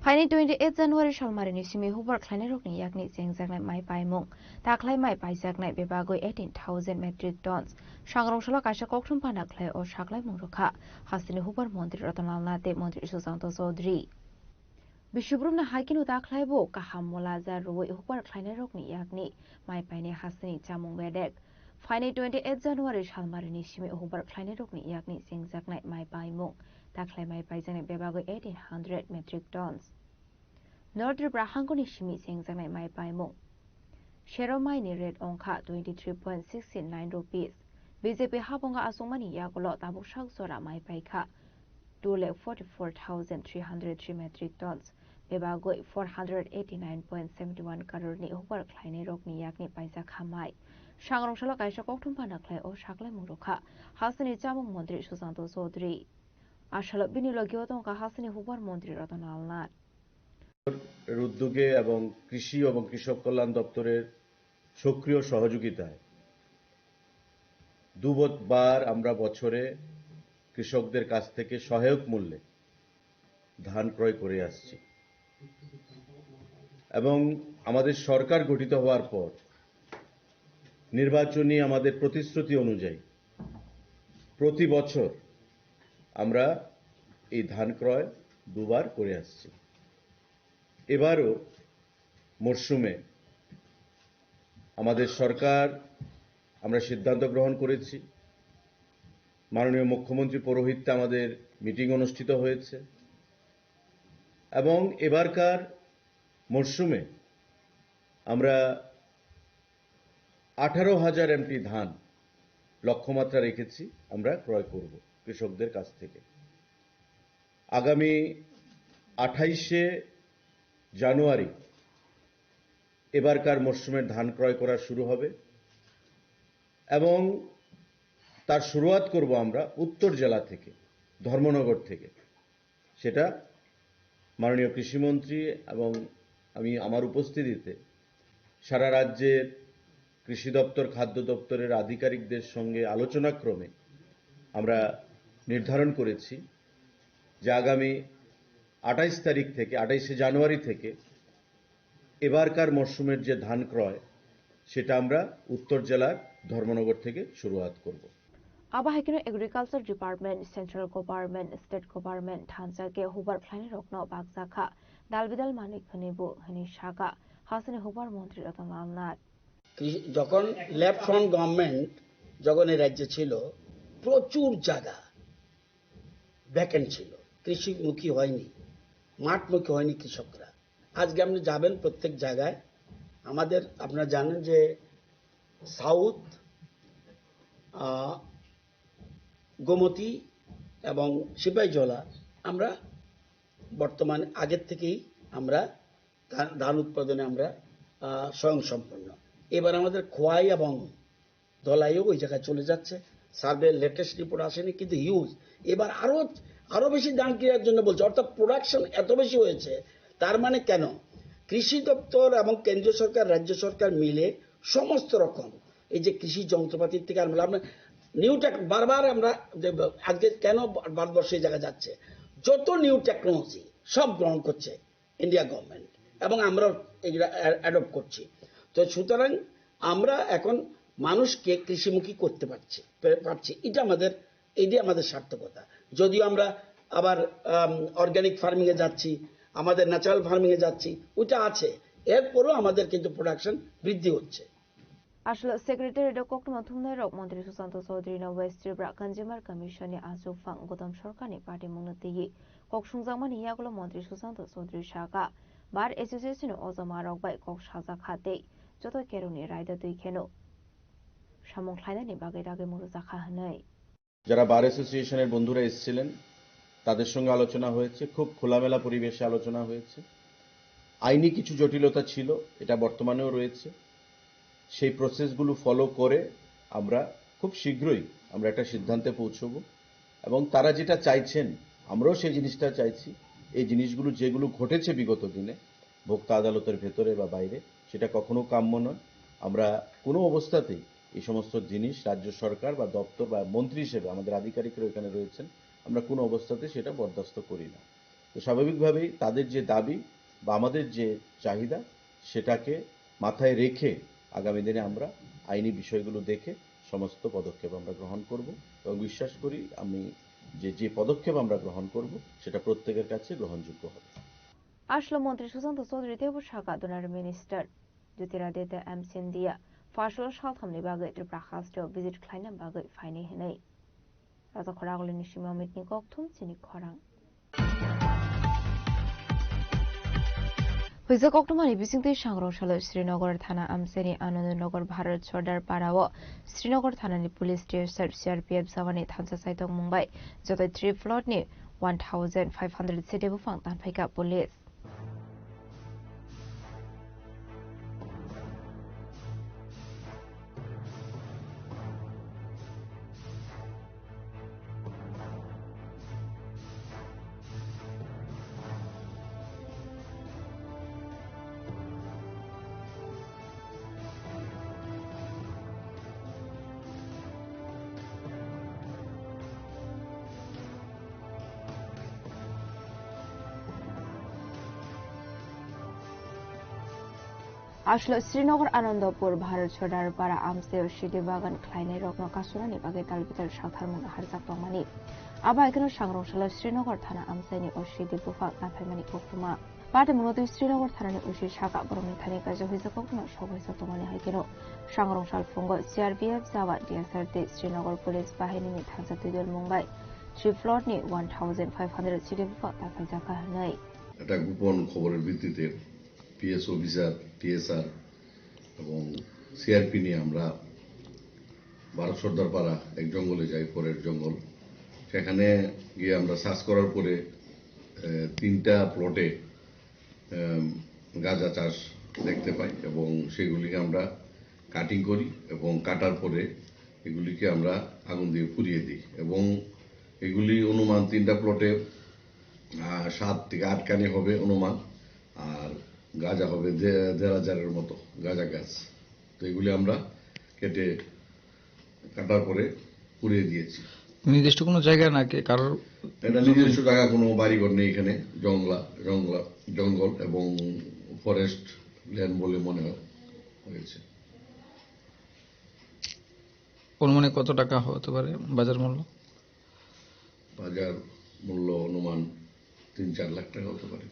Phaini twenty eight January salmarini simi hubar khlainairokni yakni chengjaknai mai paimung. Takhlai mai paijaknai bebagwi eighteen thousand metric tons. Sangrong salo kaisa kokthum phana khlai o saklaimung rwkha hasteni hubar montri Ratanlal Nath tei montri Sushanta Chaudhary. Bisibrumni hai kheno takhlaibo kaham molaja rwui hubar khlainairokni yakni mai painai hasteni chamung bedek. Phaini twenty eight January salmarini simi hubar khlainairokni yakni chengjaknai mai paimung. Takhlai mai paijaknai bebagwi eighteen hundred metric tons. North Tripura hangkoni simi chengjaknai mai paimung. Sero maini rate wngkha twenty three point six nine rupees. B J P habonga achukmani yagulo tabuk sak jora mai paikha two lakh forty four thousand three hundred three metric tons. Bebagwi four hundred eighty nine point seventy one crore ni hubar khlainairokni yakni paijak kha mai. Sangrong salo kaisa kokthum phana khlai o saklaimung rwkha hasteni chamung montri Sushanta Chaudhary. Asalo bini logio tongkha hasteni hubar montri Ratanlal Nath. এর উদ্যোগে এবং কৃষি এবং কৃষক কল্যাণ দপ্তরের সক্রিয় সহযোগিতায় দুবার আমরা বছরে কৃষকদের কাছ থেকে সহায়ক মূল্যে ধান ক্রয় করে আসছি এবং আমাদের সরকার গঠিত হওয়ার পর নির্বাচনী আমাদের প্রতিশ্রুতি অনুযায়ী প্রতি বছর আমরা এই ধান ক্রয় দুবার করে আসছি। এবারও মরশুমে আমাদের সরকার, আমরা সিদ্ধান্ত গ্রহণ করেছি, মাননীয় মুখ্যমন্ত্রী পৌরোহিত্যে আমাদের মিটিং অনুষ্ঠিত হয়েছে এবং এবারকার মরশুমে আমরা আঠারো হাজার এমটি ধান লক্ষ্যমাত্রা রেখেছি আমরা ক্রয় করব কৃষকদের কাছ থেকে। আগামী আঠাইশে জানুয়ারি এবারকার মরশুমের ধান ক্রয় করা শুরু হবে এবং তার শুরুয়াত করব আমরা উত্তর জেলা থেকে, ধর্মনগর থেকে। সেটা মাননীয় কৃষিমন্ত্রী এবং আমি আমার উপস্থিতিতে সারা রাজ্যের কৃষি দপ্তর, খাদ্য দপ্তরের আধিকারিকদের সঙ্গে আলোচনাক্রমে আমরা নির্ধারণ করেছি যে আগামী আঠাইশ তারিখ থেকে, আঠাইশে জানুয়ারি থেকে এবারকার মরশুমের যে ধান ক্রয়, সেটা আমরা উত্তর জেলার ধর্মনগর থেকে শুরুয়াত করব। Abo hai kheno Agriculture Department, Central Government, State Government thansa khe hubar khlainairokno bakjakha, dalbidal manwi khwnwi bo hwnwi sakha hasteni hubar montri Ratan Lal Nath. কৃষি-, যখন লেফট ফ্রন্ট গভর্নমেন্ট যখন এই রাজ্যে ছিল, প্রচুর জায়গা ভ্যাকেন্ট ছিল, কৃষিমুখী হয়নি, মাঠমুখী হয়নি কৃষকরা। আজকে আপনি যাবেন প্রত্যেক জায়গায়, আমাদের, আপনারা জানেন যে সাউথ, আহ, গোমতী এবং সিপাহীজলা আমরা বর্তমানে আগের থেকেই আমরা ধা-, ধান উৎপাদনে আমরা, আহ, স্বয়ংসম্পূর্ণ। এবার আমাদের খোয়াই এবং ধলাইও ওই জায়গায় চলে যাচ্ছে। সার্ভে লেটেস্ট রিপোর্ট আসেনি, কিন্তু হিউজ। এবার আরো, আরো বেশি ধান কেনার জন্য বলছে, অর্থাৎ প্রোডাকশন এত বেশি হয়েছে। তার মানে কেন? কৃষি দপ্তর এবং কেন্দ্রীয় সরকার, রাজ্য সরকার মিলে সমস্ত রকম এই যে কৃষি যন্ত্রপাতির থেকে আরম্ভ, আমরা নিউ টেক, বারবার আমরা যে আজকে কেন ভারতবর্ষ এই জায়গায় যাচ্ছে, যত নিউ টেকনোলজি সব গ্রহণ করছে ইন্ডিয়া গভর্নমেন্ট, এবং আমরাও এগুলা অ্যা-, অ্যাডপ্ট করছি। তো সুতরাং আমরা এখন মানুষকে কৃষিমুখী করতে পারছি, পে-, পারছি। এটা আমাদের, এটাই আমাদের সার্থকতা। যদিও আমরা আবার, আম, অর্গানিক ফার্মিং এ যাচ্ছি, আমাদের ন্যাচারাল ফার্মিং এ যাচ্ছি, ওইটা আছে। এরপরেও আমাদের কিন্তু প্রোডাকশন বৃদ্ধি হচ্ছে। Aswk secretariat o koktwma thumnairok Montri Susanto Chaudhary no West Tripura Consumer Commission ni achukphang Gautam Sarkar ni patimung no twiwi kok sungjakmani yagulo Montri Susanto Chaudhary sakha, Bar Association ni ojomarok bai kok sajak kha tei joto kerongni raida twi kheno samung khlainani bagwi dagwi muchungjakha hwnwi. যারা বার অ্যাসোসিয়েশনের বন্ধুরা এসেছিলেন, তাদের সঙ্গে আলোচনা হয়েছে, খুব খোলামেলা পরিবেশে আলোচনা হয়েছে। আইনি কিছু জটিলতা ছিল, এটা বর্তমানেও রয়েছে। সেই প্রসেসগুলো ফলো করে আমরা খুব শীঘ্রই আমরা একটা সিদ্ধান্তে পৌঁছবো, এবং তারা যেটা চাইছেন, আমরাও সেই জিনিসটা চাইছি। এই জিনিসগুলো যেগুলো ঘটেছে বিগত দিনে, ভোক্তা আদালতের ভেতরে বা বাইরে, সেটা কখনো কাম্য নয়। আমরা কোনো অবস্থাতেই এই সমস্ত জিনিস রাজ্য সরকার বা দপ্তর বা মন্ত্রী হিসেবে আমাদের আধিকারিকরা এখানে রয়েছেন, আমরা কোনো অবস্থাতেই সেটা বরদাস্ত করি না। তো স্বাভাবিকভাবেই তাদের যে দাবি বা আমাদের যে চাহিদা, সেটাকে মাথায় রেখে আগামী দিনে আমরা আইনি বিষয়গুলো দেখে সমস্ত পদক্ষেপ আমরা গ্রহণ করব এবং বিশ্বাস করি আমি যে, যে পদক্ষেপ আমরা গ্রহণ করব, সেটা প্রত্যেকের কাছে গ্রহণযোগ্য হবে। Aswk Montri Susanto Chaudhary teibo sakha, Donor Minister Jyotiraditya M Scindia phasalo salthamni bagwi Tripura hasteo visit khlaina bagwi phainai hwnwi. Rajakhor Agulini Simamit ni kokthum chini khorang. Huijak koktwmani bisingtwi sangrong salo Srinagar thana amchaini Anandnagar Bharat Sardar Para o Srinagar thanani police T S R, C R P F jawani thansa chaitokmung bai joto three plot ni one thousand five hundred side buphang tanphaikha police. Aswk Srinagar Anandapur Bharat Sardar Para amchaio sidi bagan khlainairokno kasunani bagwi dalbidal saktharmung harjak tongmani. Abo hai kheno sangrong salo Srinagar thana amchaini o sidi buphang tanphaimani koktwma. Patimungno twi Srinagar thanani O C sakha borokni thani kaisa huijak koktwma sok huijak tongmani hai kheno sangrong sal phungo C R P F jawan, T S R tei Srinagar police bahinini thansa twidulmung bai three plot ni one thousand five hundred sidi buphang tanphaijakha hwnwi. একটা গোপন খবরের ভিত্তিতে PS officer, TSR এবং সিআরপি নিয়ে আমরা ভারত সর্দার পাড়া এক জঙ্গলে যাই, পরের জঙ্গল। সেখানে গিয়ে আমরা সার্চ করার পরে, এ, তিনটা প্লটে, এম, গাঁজা চাষ দেখতে পাই এবং সেগুলিকে আমরা কাটিং করি এবং কাটার পরে এগুলিকে আমরা আগুন দিয়ে পুড়িয়ে দিই এবং এগুলি অনুমান তিনটা প্লটে, আহ, সাত থেকে আট কানি হবে অনুমান, আর গাঁজা হবে দে-, দেড় হাজারের মতো গাঁজা গাছ। তো এগুলি আমরা কেটে কাটার পরে পুড়িয়ে দিয়েছি। নির্দিষ্ট কোনো জায়গা নাকি কারোর? এটা নিজস্ব জায়গা, কোনো বাড়িঘর নেই এখানে, জংলা, জংলা, জঙ্গল এবং ফরেস্ট ল্যান্ড বলে মনে হয় হয়েছে। অনুমানিক কত টাকা হতে পারে বাজার মূল্য? বাজার মূল্য অনুমান তিন চার লাখ টাকা হতে পারে।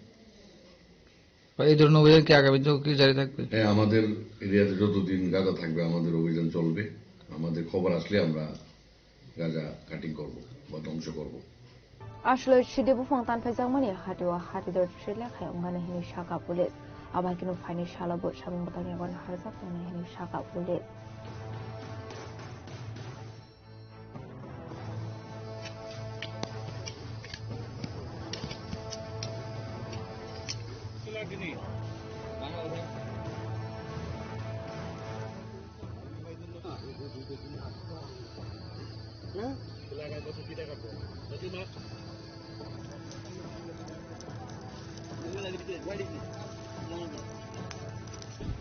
বা এই ধরনের অভিযান কি আগামী দিনেও কি জারি থাকবে? হ্যাঁ, আমাদের এরিয়াতে যতদিন গাঁজা থাকবে, আমাদের অভিযান চলবে। আমাদের খবর আসলে আমরা গাঁজা কাটিং করব বা ধ্বংস করব। Aswlwi sidi buphang tanphaijakmani hatio hatidor chwrwile khai wngmani hwnwi sakha police. Abo hai kheno phaini salo bo samung bwtang yago harjak tongnai hwnwi sakha police.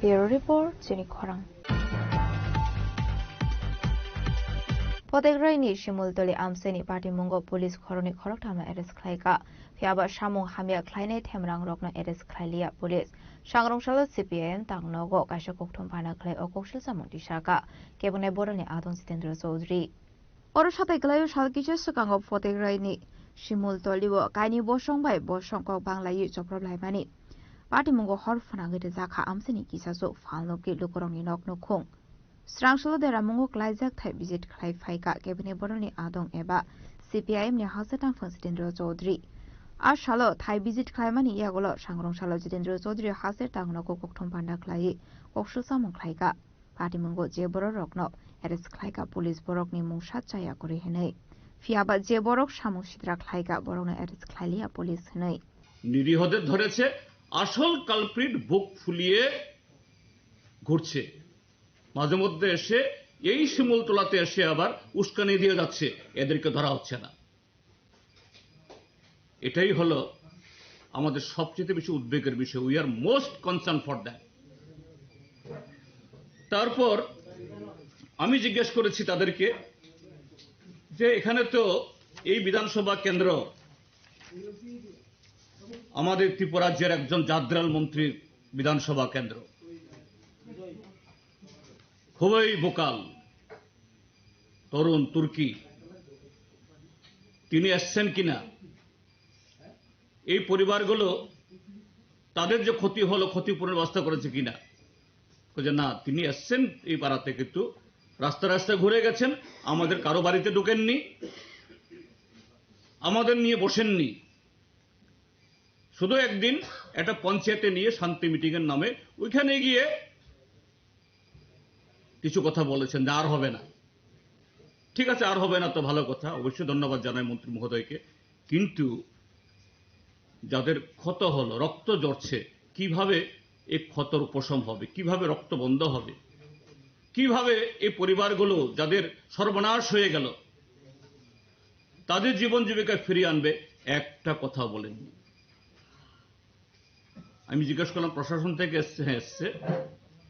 Bureau Report, Chini Khorang. Potekraini Simultoli amchaini patimungo police khoroknwi khoroktham no arrest khlaikha. Phiyaba samung hamya khlainai themrangrokno arrest khlailiya police. Sangrong salo C P I M tangnogo kaisa kokthum phana khlai o koksil samung tisakha. Kebengni borokni adong Jitendra Chaudhary. Oro satai kwlaio sal kisa swkango Potekraini Simultolio kaini bosong bai bosong kok banglaiwi choprop laimani. Patimungo hor phwnangwi rwjakha amchaini kisa chuk phalnokni lukurokni nok nukhung. Srangsolo deramungo klaijak thai visit khlai phaikha kebengni borokni adong eba C P I M ni haste tangphang Jitendra Chaudhary. A salo thai visit khlaimani yagulo sangrong salo Jitendra Chaudhary haste tangnogo kokthum panda khlaiwi koksil samung khlaikha. Patimungo je bororokno arrest khlaikha police borokni mung sat chaya kwrwi hwnwi. Phiyaba je borok samung sitra khlaikha borokno arrest khlailiya police hwnwi. নিরীহদের ধরেছে, আসল কালপ্রিট বুক ফুলিয়ে ঘুরছে। মাঝে মধ্যে এসে এই শিমুলতলাতে এসে আবার উস্কানি দিয়ে যাচ্ছে, এদেরকে ধরা হচ্ছে না। এটাই হলো আমাদের সবচেয়ে বেশি উদ্বেগের বিষয়। We are most concerned for that. তারপর আমি জিজ্ঞেস করেছি তাদেরকে যে এখানে তো এই বিধানসভা কেন্দ্র আমাদের ত্রিপুরা রাজ্যের একজন জাদ্রাল মন্ত্রীর বিধানসভা কেন্দ্র, খুবই ভোকাল, তরুণ তুর্কি, তিনি এসছেন কিনা, এই পরিবারগুলো তাদের যে ক্ষতি হলো, ক্ষতিপূরণের ব্যবস্থা করেছে কিনা। বলছে, "না, তিনি এসছেন এই পাড়াতে, কিন্তু রাস্তা রাস্তা ঘুরে গেছেন, আমাদের কারো বাড়িতে ঢুকেননি, আমাদের নিয়ে বসেননি।" শুধু একদিন একটা পঞ্চায়েতে নিয়ে শান্তি মিটিং এর নামে ওইখানে গিয়ে কিছু কথা বলেছেন যে আর হবে না। ঠিক আছে, আর হবে না তো ভালো কথা, অবশ্যই ধন্যবাদ জানাই মন্ত্রী মহোদয়কে। কিন্তু যাদের ক্ষত হলো, রক্ত ঝরছে, কিভাবে এই ক্ষতর উপশম হবে, কিভাবে রক্ত বন্ধ হবে, কিভাবে এই পরিবারগুলো যাদের সর্বনাশ হয়ে গেল, তাদের জীবন জীবিকা ফিরিয়ে আনবে, একটা কথাও বলেননি। আমি জিজ্ঞেস করলাম, "প্রশাসন থেকে এসছে?" "হ্যাঁ, এসছে।"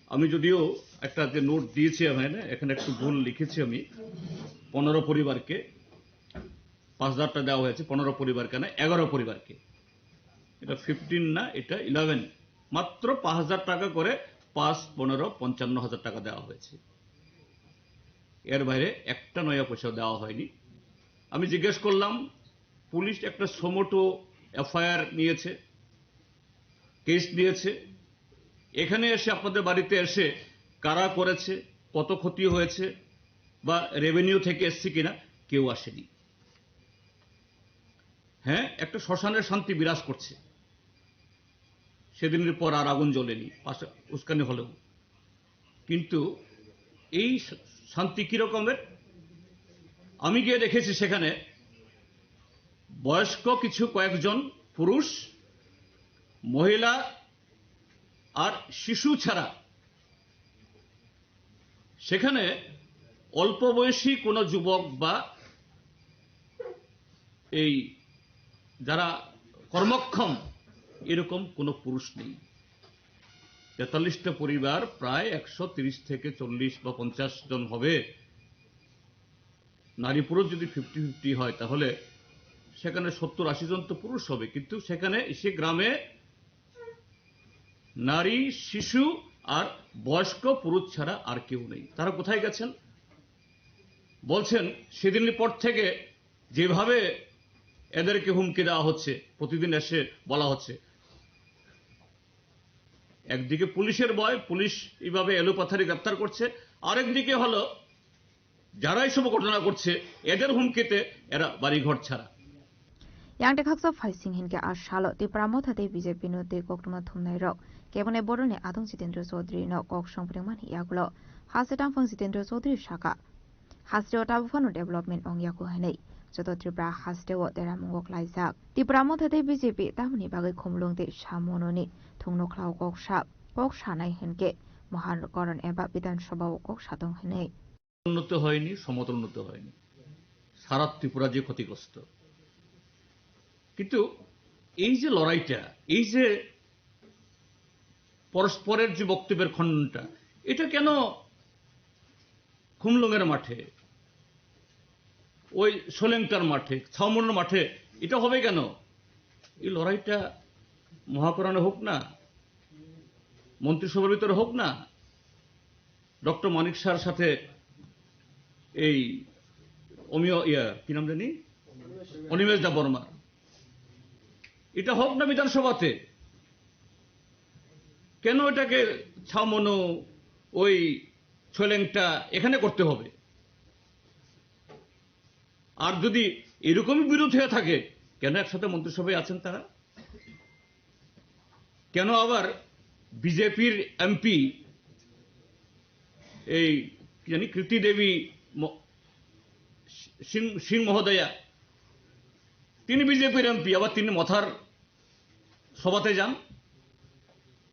আমি যদিও একটা যে নোট দিয়েছি এখানে, এখানে একটু ভুল লিখেছি আমি, পনেরো পরিবারকে পাঁচ হাজার টাকা দেওয়া হয়েছে, পনেরো পরিবারকে না, এগারো পরিবারকে। এটা ফিফটিন না, এটা ইলেভেন। মাত্র পাঁচ হাজার টাকা করে, পাঁচ, পনেরো, পঞ্চান্ন হাজার টাকা দেওয়া হয়েছে। এর বাইরে একটা নয়া পয়সা দেওয়া হয়নি। আমি জিজ্ঞেস করলাম, পুলিশ একটা সুমোটো এফআইআর নিয়েছে, কেস নিয়েছে, এখানে এসে, আপনাদের বাড়িতে এসে কারা করেছে, কত ক্ষতি হয়েছে বা রেভিনিউ থেকে এসছে কিনা, কেউ আসেনি। হ্যাঁ, একটা শ্মশানের শান্তি বিরাজ করছে। সেদিনের পর আর আগুন জ্বলেনি, পাশে উস্কানি হলেও। কিন্তু এই শা-, শান্তি কি রকমের? আমি গিয়ে দেখেছি সেখানে বয়স্ক কিছু কয়েকজন পুরুষ, মহিলা আর শিশু ছাড়া সেখানে অল্প বয়সী কোনো যুবক বা এই যারা কর্মক্ষম, এরকম কোনো পুরুষ নেই। তেতাল্লিশটা পরিবার, প্রায় একশো তিরিশ থেকে চল্লিশ বা পঞ্চাশ জন হবে। নারী পুরুষ যদি ফিফটি ফিফটি হয়, তাহলে সেখানে সত্তর আশি জন তো পুরুষ হবে, কিন্তু সেখানে, সে গ্রামে নারী, শিশু আর বয়স্ক পুরুষ ছাড়া আর কেউ নেই। তারা কোথায় গেছেন? বলছেন, সেদিনের পর থেকে যেভাবে এদেরকে হুমকি দেওয়া হচ্ছে, প্রতিদিন এসে বলা হচ্ছে, একদিকে পুলিশের ভয়, পুলিশ এইভাবে এলোপাথারি গ্রেপ্তার করছে, আরেকদিকে হলো যারা এইসব ঘটনা করছে, এদের হুমকিতে এরা বাড়িঘর ছাড়া। Yang dekhaksa phaising hinkhe a salo Tipra Motha tei B J P no tei koktwma thumnai rok keboni bodolni adong Jitendra Chaudhary no kok songpringmani yagulo haste tangphang Jitendra Chaudhary saka, haste o tabuk phano development ongyaku hinwi joto Tripura haste o deramungo klaijak. Tipra Motha tei B J P tamoni bagwi khumulwng tei samunoni thungno khlao kok sa, kok sanai hinkhe Mohan Karan eba Bidhan Sabha o kok satong hinwi. উন্নত হয়নি, সমতল উন্নত হয়নি, সারা ত্রিপুরা যে ক্ষতিগ্রস্ত। কিন্তু এই যে লড়াইটা, এই যে পরস্পরের যে বক্তব্যের খণ্ডনটা, এটা কেন খুমলুঙের মাঠে, ওই সোলেংটার মাঠে, ছাউমুনের মাঠে এটা হবে কেন? এই লড়াইটা মহাকরণে হোক না, মন্ত্রিসভার ভিতরে হোক না, ডক্টর মানিক শাহর সাথে এই অমিয়, ইয়া, কি নাম জানি, অনিমেষ দেববর্মা, এটা হোক না বিধানসভাতে। কেন এটাকে ছামনু, ওই ছলেংটা এখানে করতে হবে? আর যদি এরকমই বিরোধ হয়ে থাকে, কেন একসাথে মন্ত্রিসভায় আছেন তারা? কেন আবার বিজেপির এমপি, এই কি জানি, কৃতি দেবী ম-, সিং, সিং মহোদয়া, তিনি বিজেপির এমপি, আবার তিনি মথার সভাতে যান?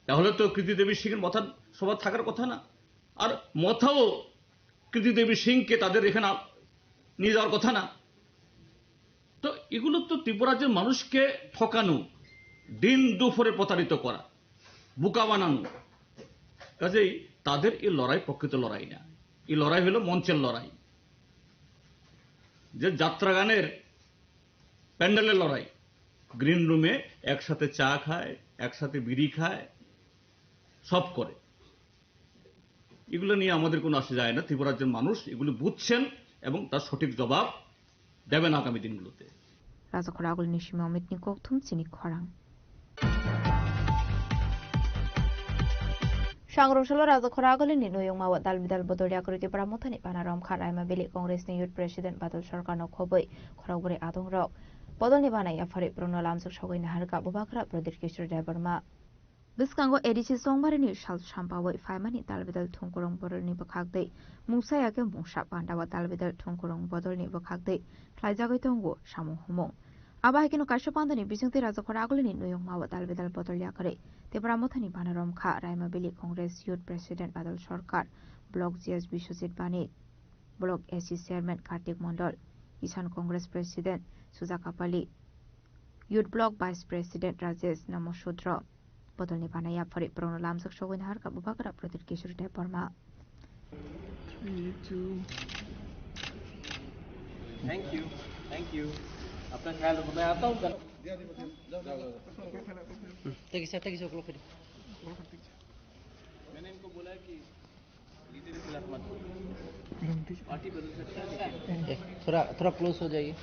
তাহলে তো কৃতি দেবী সিংয়ের মথার সভা থাকার কথা না। আর মথাও কৃতি দেবী সিংকে তাদের এখানে আ-, নিয়ে যাওয়ার কথা না। তো এগুলো তো ত্রিপুরার যে মানুষকে ঠকানো, দিন দুপুরে প্রতারিত করা, বোকা বানানো। কাজেই তাদের এই লড়াই প্রকৃত লড়াই না, এই লড়াই হলো মঞ্চের লড়াই, যে যাত্রা গানের প্যান্ডেলের লড়াই। গ্রিন রুমে একসাথে চা খায়, একসাথে বিড়ি খায়, সব করে। এগুলো নিয়ে আমাদের কোনো আসে যায় না। ত্রিপুরার যে মানুষ এগুলো বুঝছেন এবং তার সঠিক জবাব দেবেন আগামী দিনগুলোতে। Rajakhor agulini simi Omitni kokthum chini khorang. Sangrong salo Rajakhor agulini noyong mawa dal bidal bodol yakrwi Tipra Mothani bana romkha Raima Bili Congress ni Youth President Badal Sarkar no khoboi khorok bwrwi adong rok bodolni bana yaphari borokno lamjak sogwi naharkha Bubagra Pradyut Kishore Debbarma. Bwskango A D C chongmarini sal sampaui phaimani dalbidal thungkurung bororni bwkhak tei mungsa ya khe mungsa pandao dalbidal thungkurung bodolni bwkhak tei khlaijagwi tongo samung humung. Abo hai kheno kaisa pandani bisingtwi Rajakhor agulini noyong mao dalbidal bodol yakarwi Tipra Mothani bana romkha Raima Valley Congress Youth President Badal Sarkar, Block G S Biswajit Banik, Block A C Chairman Kartik Mondol, Kisan Congress President Suja Kapali, Youth Block Vice President Rajesh Namasudro. Bodolni bana yaphari borokno lamjak sogwi naharkha Bubagra Pradyut Kishore Debbarma. Three, two. Thank you. Thank you. अपना ख्याल रखो। मैं आता हूँ कल। Thank you, sir. Thank you, sir. मैंने इनको बोला है कि ए, थोड़ा, थोड़ा क्लोज हो जाइए।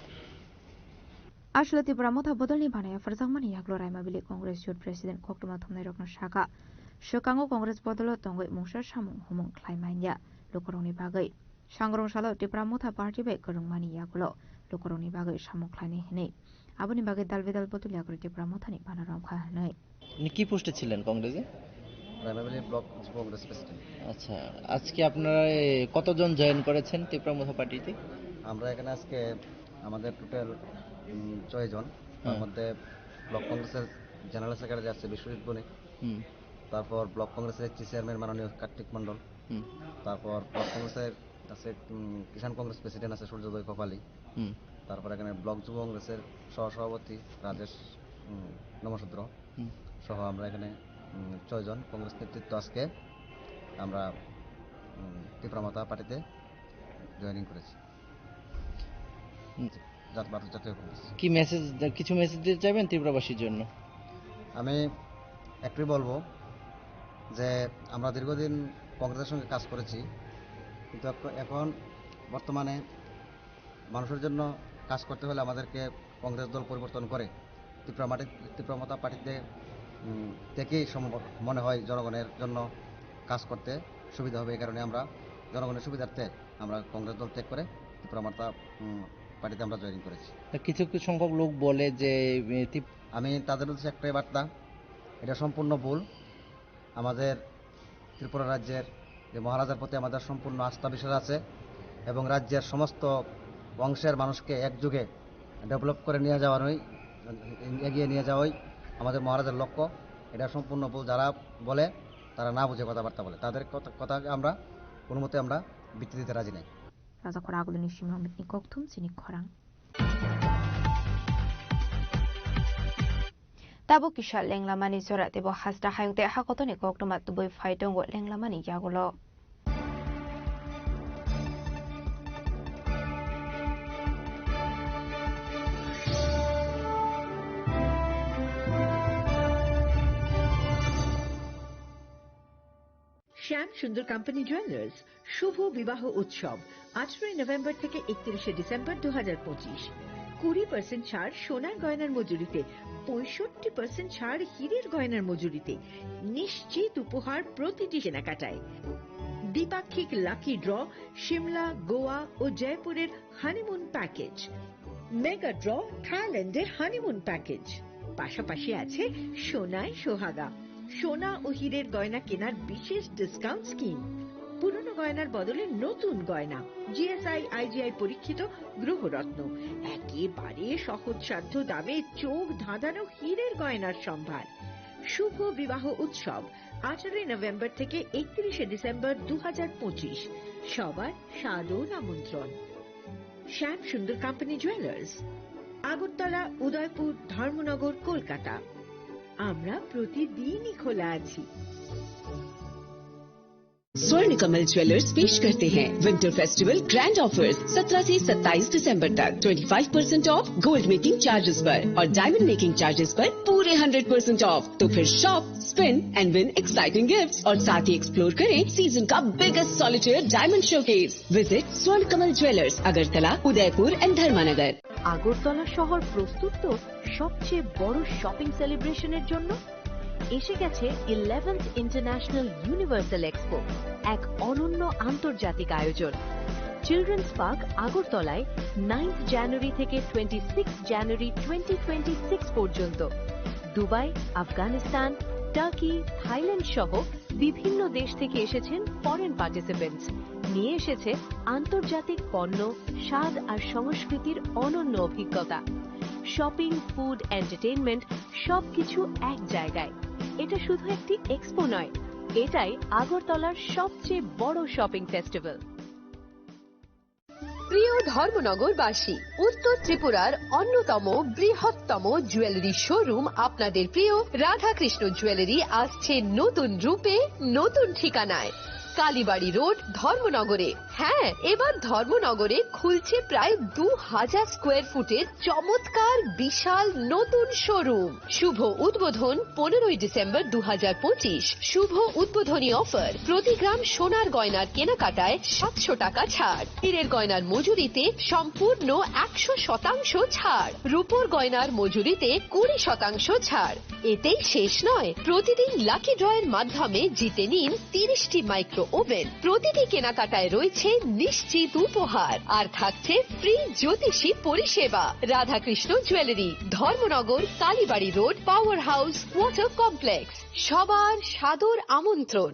Aswk Tipra Motha bodolni bana yapharjakmani yagulo Raima Valley Congress Youth President koktwma thumnairokno sakha, swkango Congress bodolo tongwi mungsa samung humung khlai manya lukurokni bagwi. Sangrong salo Tipra Motha party bai kwrwngmani yagulo lukurokni bagwi samung khlainai hwnwi. Aboni bagwi dalbidal bodol yagulo Tipra Mothani bana romkha hwnwi. আপনি কি পোস্টে ছিলেন কংগ্রেসে? Raima valley block যুব কংগ্রেস প্রেসিডেন্ট। আচ্ছা, আজকে আপনারা, এ, কতজন জয়েন করেছেন তিপ্রা মথা পার্টিতে? আমরা এখানে আজকে আমাদের টোটাল, উম, ছয় জন। তার হ্যাঁ। মধ্যে ব্লক কংগ্রেসের জেনারেল সেক্রেটারি আছে বিশ্বজিৎ বণিক। হুম। তারপর ব্লক কংগ্রেসের এক্স চেয়ারম্যান মাননীয় কার্তিক মণ্ডল। হুম। তারপর ব্লক কংগ্রেসের আছে, উম, কিষাণ কংগ্রেস প্রেসিডেন্ট আছে সূর্যোদয় কপালী। হুম। তারপর এখানে ব্লক যুব কংগ্রেসের সহসভাপতি রাজেশ, উম, নমশূদ্র হুম। সহ আমরা এখানে, উম, ছয় জন কংগ্রেস নেতৃত্ব আজকে আমরা, উম, তিপ্রা মথা পার্টিতে জয়েনিং করেছি। হুম। জাত-, ভারত জাতীয় কংগ্রেস। কি মেসেজ, কিছু মেসেজ দিতে চাইবেন ত্রিপুরাবাসীর জন্য? আমি একটাই বলবো যে আমরা দীর্ঘদিন কংগ্রেসের সঙ্গে কাজ করেছি, কিন্তু এখ-, এখন বর্তমানে মানুষের জন্য কাজ করতে হলে আমাদেরকে কংগ্রেস দল পরিবর্তন করে ত্রিপুরা মাটি, ত্রিপুরা মথা পার্টিতে, উম, থেকেই সম্ভব মনে হয় জনগণের জন্য কাজ করতে সুবিধা হবে। এই কারণে আমরা জনগণের সুবিধার্থে আমরা কংগ্রেস দল ত্যাগ করে ত্রিপুরা মথা, উম, পার্টিতে আমরা জয়েন করেছি। তা কিছু কিছু সংখ্যক লোক বলে যে, এ, ত্রিপ- আমি তাদের উদ্দেশ্যে একটাই বার্তা, এটা সম্পূর্ণ ভুল। আমাদের ত্রিপুরা রাজ্যের যে মহারাজার প্রতি আমাদের সম্পূর্ণ আস্থা বিশ্বাস আছে এবং রাজ্যের সমস্ত অংশের মানুষকে একযোগে ডেভেলপ করে নিয়ে যাওয়ানোই, এগিয়ে নিয়ে যাওয়াই আমাদের মহারাজার লক্ষ্য। এটা সম্পূর্ণ ভুল। যারা বলে, তারা না বুঝে কথাবার্তা বলে, তাদের কথা, কথাকে আমরা কোনো মতে আমরা ভিত্তি দিতে রাজি নাই। Rajakhor Aguluni Simromit ni kokthum chini khorang. Tabuk kisa lenglamani jora teibo hasta hayung tei hakotoni koktwma tubui phai tongo lenglamani yagulo. শ্যাম সুন্দর কোম্পানি জুয়েলার্স শুভ বিবাহ উৎসব আঠারোই নভেম্বর থেকে একত্রিশে ডিসেম্বর দু হাজার পঁচিশ। কুড়ি পার্সেন্ট ছাড় সোনার গয়নার মজুরিতে, পঁয়ষট্টি পার্সেন্ট ছাড় হীরের গয়নার মজুরিতে, নিশ্চিত উপহার প্রতিটি কেনাকাটায়। দ্বিপাক্ষিক লাকি ড্র সিমলা, গোয়া ও জয়পুরের হানিমুন প্যাকেজ, মেগা ড্র থাইল্যান্ডের হানিমুন প্যাকেজ, পাশাপাশি আছে সোনায় সোহাগা, সোনা ও হীরের গয়না কেনার বিশেষ ডিসকাউন্ট স্কিম, পুরনো গয়নার বদলে নতুন গয়না, জিএসআই আইজিআই পরীক্ষিত গ্রহরত্ন, একেবারে সহজসাধ্য দামে চোখ ধাঁধানো হীরের গয়নার সম্ভার। শুভ বিবাহ উৎসব আঠারোই নভেম্বর থেকে একত্রিশে ডিসেম্বর দু হাজার পঁচিশ। সবার সাদর আমন্ত্রণ। শ্যাম সুন্দর কোম্পানি জুয়েলার্স, আগরতলা, উদয়পুর, ধর্মনগর, কলকাতা। আমরা প্রতিদিনই খোলা আছি। स्वर्ण कमल ज्वेलर्स पेश करते हैं विंटर फेस्टिवल ग्रैंड ऑफर्स सत्रह से सत्ताईस दिसंबर तक। Twenty five percent of gold making charges पर और डायमंड मेकिंग चार्जेस पर पूरे हंड्रेड परसेंट ऑफ। तो फिर shop, spin and win exciting gifts और साथ ही एक्सप्लोर करें सीजन का biggest solitaire diamond showcase. Visit स्वर्ण कमल ज्वेलर्स, अगरतला, उदयपुर एंड धर्मानगर। আগরতলা শহর প্রস্তুত তো সবচেয়ে বড় শপিং সেলিব্রেশনের জন্য। এসে গেছে ইলেভেন্থ ইন্টারন্যাশনাল ইউনিভার্সাল এক্সপো, এক অনন্য আন্তর্জাতিক আয়োজন। চিলড্রেন্স পার্ক আগরতলায় নাইন্থ জানুয়ারি থেকে twenty six January twenty twenty six পর্যন্ত। দুবাই, আফগানিস্তান, টার্কি, থাইল্যান্ড সহ বিভিন্ন দেশ থেকে এসেছেন ফরেন পার্টিসিপেন্টস। নিয়ে এসেছে আন্তর্জাতিক পণ্য, স্বাদ আর সংস্কৃতির অনন্য অভিজ্ঞতা। শপিং, ফুড, এন্টারটেইনমেন্ট, সবকিছু এক জায়গায়। এটা শুধু একটি এক্সপো নয়, এটাই আগরতলার সবচেয়ে বড় শপিং ফেস্টিভ্যাল। প্রিয় ধর্মনগরবাসী, উত্তর ত্রিপুরার অন্যতম বৃহত্তম জুয়েলারি শোরুম আপনাদের প্রিয় রাধাকৃষ্ণ জুয়েলারি আসছে নতুন রূপে, নতুন ঠিকানায়, কালীবাড়ি রোড, ধর্মনগরে। হ্যাঁ, এবার ধর্মনগরে খুলছে প্রায় দু হাজার স্কোয়ার ফুটের চমৎকার বিশাল নতুন শোরুম। শুভ উদ্বোধন পনেরোই ডিসেম্বর দু হাজার পঁচিশ। শুভ উদ্বোধনী অফার, প্রতি গ্রাম সোনার গয়নার কেনাকাটায় সাতশো টাকা ছাড়, হীরের গয়নার মজুরিতে সম্পূর্ণ একশো শতাংশ ছাড়, রূপোর গয়নার মজুরিতে কুড়ি শতাংশ ছাড়। এতেই শেষ নয়, প্রতিদিন লাকি ড্রয়ের মাধ্যমে জিতে নিন তিরিশটি মাইক্রো ওভেন। প্রতিটি কেনাকাটায় রয়েছে নিশ্চিত উপহার, আর থাকছে ফ্রি জ্যোতিষী পরিষেবা। Radhakrishna jewellery, Dharmanagar, Kalibari road, power house, water complex. সবার সাদর আমন্ত্রণ।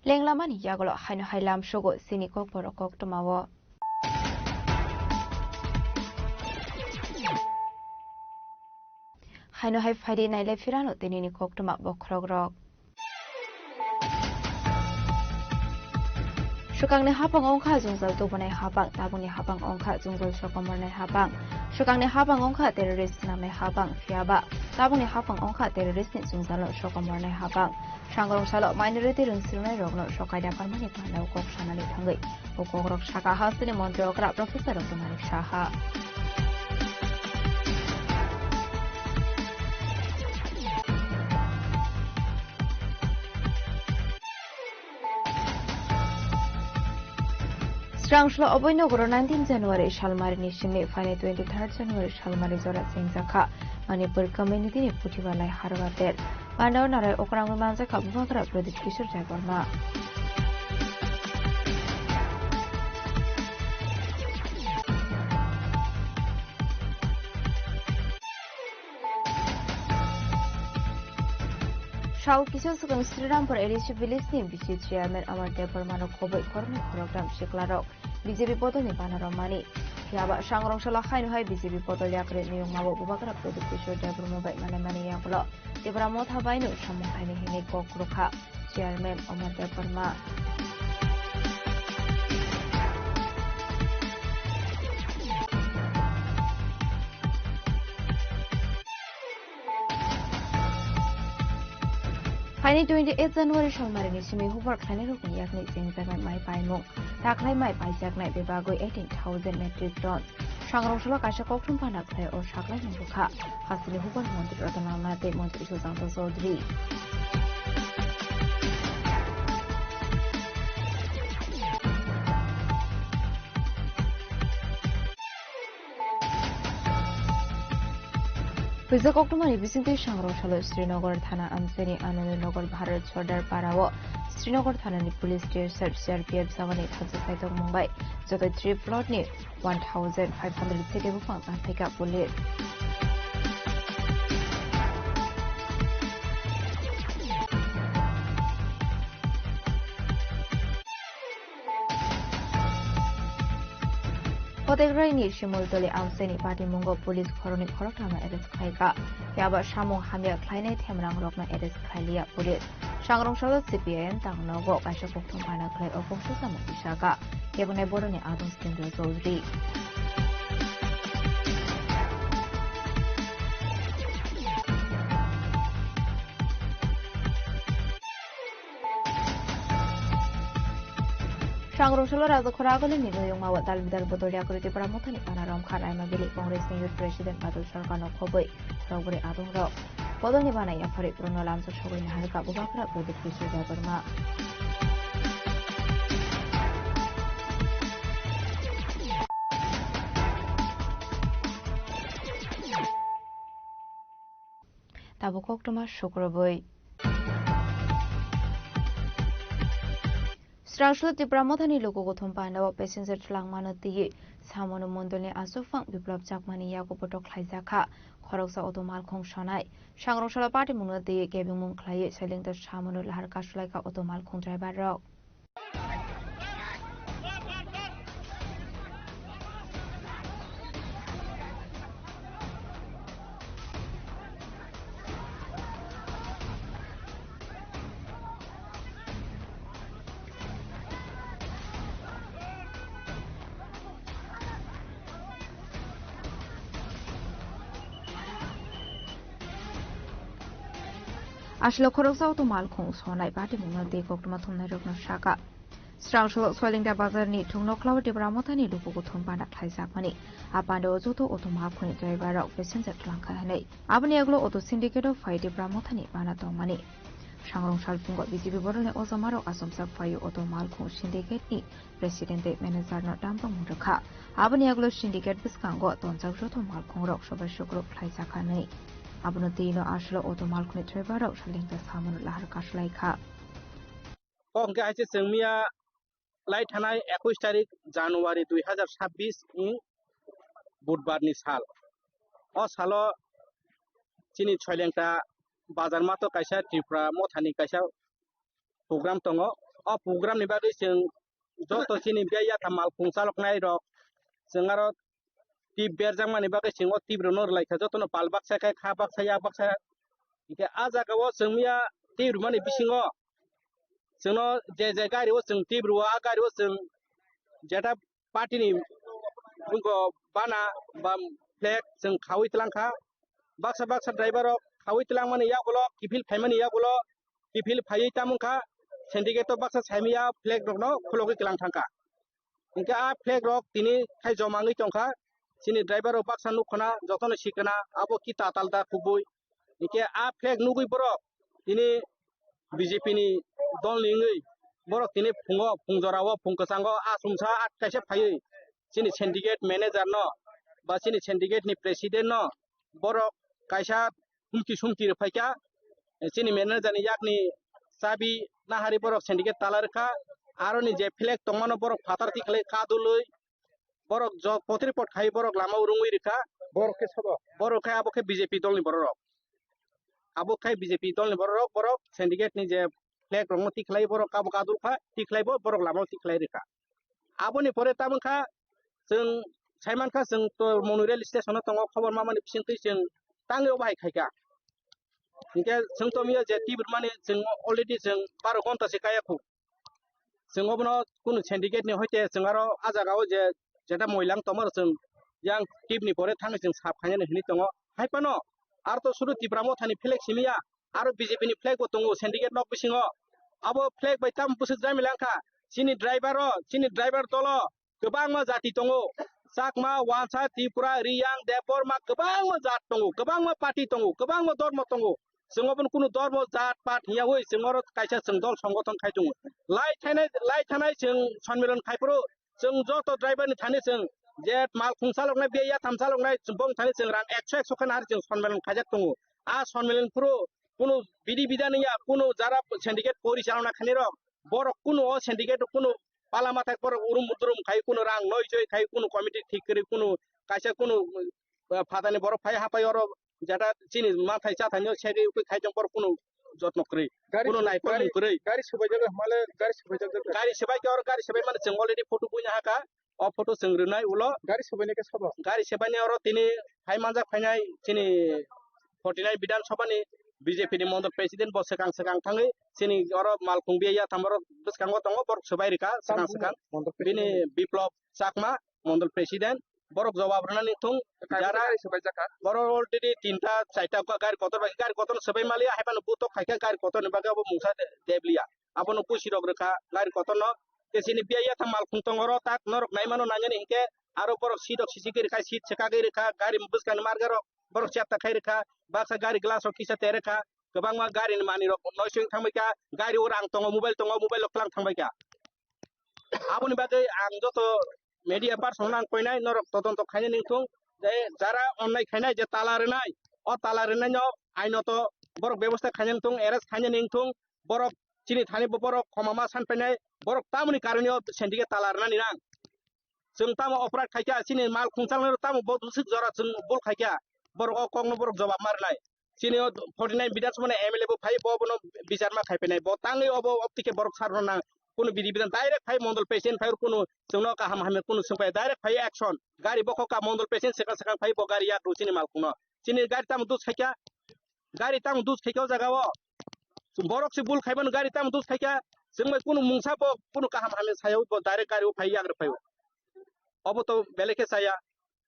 Lenglamani yagulo haino hai lamsogo chini kokborok koktwmao. Haino hai phaidi nailai phirano tinini koktwma bokhorokrok. Swkangni hapang wngkha jwngjal tubunai hapang, tabukni hapang wngkha jwngjal sokomornai hapang. Swkangni hapang wngkha terrorist swnamnai hapang, phiyaba tabukni hapang wngkha terrorist ni jwngjalo sokomornai hapang. Sangrong salo minority rwngsirwnai rokno sokai da pharmani pandao kok sanani thangwi o kokrok saka hasteni montri okra Professor Rotto Manik Saha. Srangshlo oboi nogoro nineteen January salmarini simi phainai twenty-third January salmari jora chengjakha Manipur community ni Puthibalai Harbater. Pandao narai okrangwi manjakha Bubagra Pradip Kishore Debbarma. Sal kisa swkang Srirampur A D C village ni B C chairman Amar Debbarma no khoboi khoroknwi khoroktham sikla rok B J P bodol ni bana romani. Phiya ba sangrong salo haino hai B J P bodol yakri niyong mabo Bubagra Pradip Kishore Debbarma bai manai mani yagulo Tipra Motha bai no samung haini hini kok rwkha. Chairman Omar Debbarma. Phaini twenty-eight January salmarini simi hupor khlainairokni yakni chengjaknai mai paimung. Takhlai mai paijaknai bebagwi eighteen thousand metric ton. Sangrong salo kaisa kokthum phana khlai o saklai nang bwkha. Hasteni hupor montri Ratan Lal Nath tei montri Sushanta Chaudhary. Puisa koktwmani bisingtwi sangrong salo Srinagar thana amchaini Anandnagar Bharat Sardar Para o Srinagar thanani police station C R P F jawani thansa saitok mung bai joto three plot ni one thousand five hundred sete buphang tangphaikha police. Kotegraini Simultoli amchaini patimungo police khoroknwi khoroktham no arrest khlaikha. Phiya ba samung hamya khlainai themrangrokno arrest khlailiya police. Sangrong salo C P I M tangnogo kaisa kokthum pana khlai o koksa samung tisaka. Kebonai boroni adong Sitendra Chaudhary. Sangrong salo Rajakhora agulini noyong mawa dalbidal bodol yakrwi Tipra Mothani pana romkha Raima Valley Congress ni Youth President Badal Sarkar no khoboi khorokbwrwi adongrok. Bodolni bana yaphari borokno lamsa sogwi naharkha Bubagra Pradip Kishore Debbarma. Tabuk koktwma sukrubwi. Sraslo Tipra Mothani luku kuthum pandao passenger twlangmano twiwi Samonu Mondolni achukphang Biplab Chakmani yago botok khlaijakha khoroksa auto malkhung sonai. Sangrong salo patimungno twiwi kebengmung khlaiwi selengta Samonu lahar kasulaikha auto malkhung driver rok. Aswk khoroksa auto malkhung sonai patimungno tei koktwma thumnairokno saka. Srang salo Soilingta bazarni thung nokhlao Tipra Mothani luku kuthum bana khlaijakmani. A pandao joto auto malkhungni driver rok passenger twlangkha hinwi. Aboni yagulo auto syndicate o phai Tipra Mothani bana tongmani. Sangrong salphungo B J P borokni ojamarok achomsa phaio auto malkhung syndicate ni president tei manager no dampang rwkha. Aboni yagulo syndicate bwskango tonjak joto malkhungrok sobai sukruk khlaijakha hinwi. Abono twi no aswlo auto malkhungni driver rok salingta samano lahar kasulaikha. Kok hwnkhe hai se chwng miya lai thanai ekush tarik January dui hazar sabbish ni Budbar ni sal. O salo chini Soilengta bazar mato kaisa Tripura Mothani kaisa program tongo. O program ni bagwi chwng joto chini biyai yatha malkhung chaloknai rok, chwng aro tip berjakmani bagwi chwng o tip rokno rwlaikha, jotono pal baksa khe kha baksa yak baksa. Hinkhe a jagao chwng miya tip rwmani bisingo Chwngno je je gari o chwng tibru o, a gari o chwng jeta party ni bwkha bana ba flag chwng khawi tlang kha. Baksa baksa driver rok khawi tlang mani yagulo, kiphil phai mani yagulo, kiphil phaiwi tamo kha, syndicate o baksa saimaya flag rokno khulogwi tlang thang kha. Hinkhe a flag rok tini khai joma wngwi tong kha. Chini driver rok baksa nuk khna, jotono sikna, abo ki tatal da kubui. Hinkhe a flag nugwi borok tini B J P ni dol ni wngwi borok tini phungo, phung jora o, phung kwchango, a sumsa a kaisa phaiwi chini syndicate manager no ba chini syndicate ni president no borok kaisa humki sumki rwphai kha. Chini manager ni yakni chabi nahari borok syndicate tala rwkha. Aroni je flag tongmano borok phatar tikhlai kadulwi borok jok potri pot khai borok lama o rwngwi rwkha. Borok khe sabo? Borok khe abo khe B J P dol ni borok rok. Abo khe B J P dol ni borok rok, borok syndicate ni je flag rok no tikhlai borok kabo kadul kha, tikhlai bo borok lama o tikhlai rwkha. Aboni pore tamo kha chwng saiman kha chwng to Monu rail station o tongo, khobor mamani bisingtwi chwng tangwi obo hai khai kha. Hinkhe chwng to miya je tibur mani chwng already chwng baro gonta se kaya khu. Chwng obono kunu syndicate ni hoite chwng aro a jaga o je jeta moilang tongma rok chwng yang tip ni pore thangwi chwng sap khainani hinwi tongo. Hai phano aro to sudu Tipra Motha ni flag simi ya, aro B J P ni flag bo tongo syndicate nok bisingo. Abo flag bai tamo bwswk jamila wngkha? Chini driver o, chini driver dolo kwbangma jati tongo. Chakma, Wansa, Tripura, Riyang, Debbarma kwbangma jat tongo, kwbangma party tongo, kwbangma dormo tongo. Chwng obono kunu dormo jat pat hiya hui chwng oro kaisa chwng dol songothon khai tongo. Lai thanai, lai thanai chwng sonmilan khai phuru chwng joto driver ni thani chwng je mal khung chaloknai, biya yatham chaloknai, bong thani chwng rang ekso ekso khe nahar chwng sonmilan khaijak tongo. A sonmilan phuru kunu bidi bida ni ya, kunu jara syndicate pori chalokna khani rok, borok kunu o syndicate kunu pala mathai borok urum budurum khai, kunu rang noi joi khai, kunu committee thik kwrwi, kunu kaisa kunu, uh, phatani borok phai hapai oro jeta chini mathai chathaino segwi ugwi khai tong borok kunu jotno kwrwi, gari kunu su-, naikolmung gari, kwrwi. Gari subaijak male, gari subaijak. Gari subai khe oro gari subai mani chwng already photo buina haka. O photo chwng rwnai ulo. Gari subaini khe sabo? Gari subaini oro tini hai manjak phainai chini forty nine Bidhan Sabha ni B J P ni mondol president bo swkang swkang thangwi chini oro malkhung biya yatham oro bwskango tongo, borok swbai rwkha swkang swkang. Bini Biplab Chakma, mondol president, borok jawab rwnani thung. Jara gari subaijak kha? Borok already tinta chaita gari kotor bai gari kotor swbai maliya, hai phano butok khaikha gari kotor ni bagwi abo mungsa de-, debliya. Abono pusi rok rwkha gari kotorno. Te chini biya yatham malkhung tong oro tak norok naimano nainani hinkhe aro borok seat rok sisi gwi rwkha, seat swkagwi rwkha, gari bwskangni marga rok borok chepta khai rwkha, baksa gari glass rok kisa te rwkha, kwbangma gari ni manwi rok noising thangbai kha, gari o rang tongo, mobile tongo, mobile rok twlang thangbai kha. Aboni bagwi ang joto media person no ang koinai norok todonto khainani wngthung, je jara onnai khainai je tala rwnai, o tala rwnai no ainoto borok bebosta khainani wngthung, arrest khainani wngthung, borok chini thani bo borok khoma ma san painai, borok tamoni karoni o syndicate tala rwnani nang. Chwng tamo operate khaikha, chini mal khungchang tamo bo bwswk jora chwng bul khaikha, borok o kokno borok jobab ma rwnai. Chini o forty nine Bidhan Sabha ni M L A bo phai bo bono bichar ma khai painai, bo tangwi obo optike borok sar rwnang, kunu bidi bidhan direct phai mondol president phai kunu chwngno kaham hamya kunu swngpai direct phai action, gari bokhok ka mondol president swkang swkang phai bo gari yak rw chini mal khungno. Chini gari tamo dus khaikha, gari tamo dus khaikha o jaga o. Borok se bul khaimano gari tamo dus khaikha, chwng bai kunu mungsa bo kunu kaham hamya sayo bo direct gari o phai yagra phaio. Obo to belai khe chaya.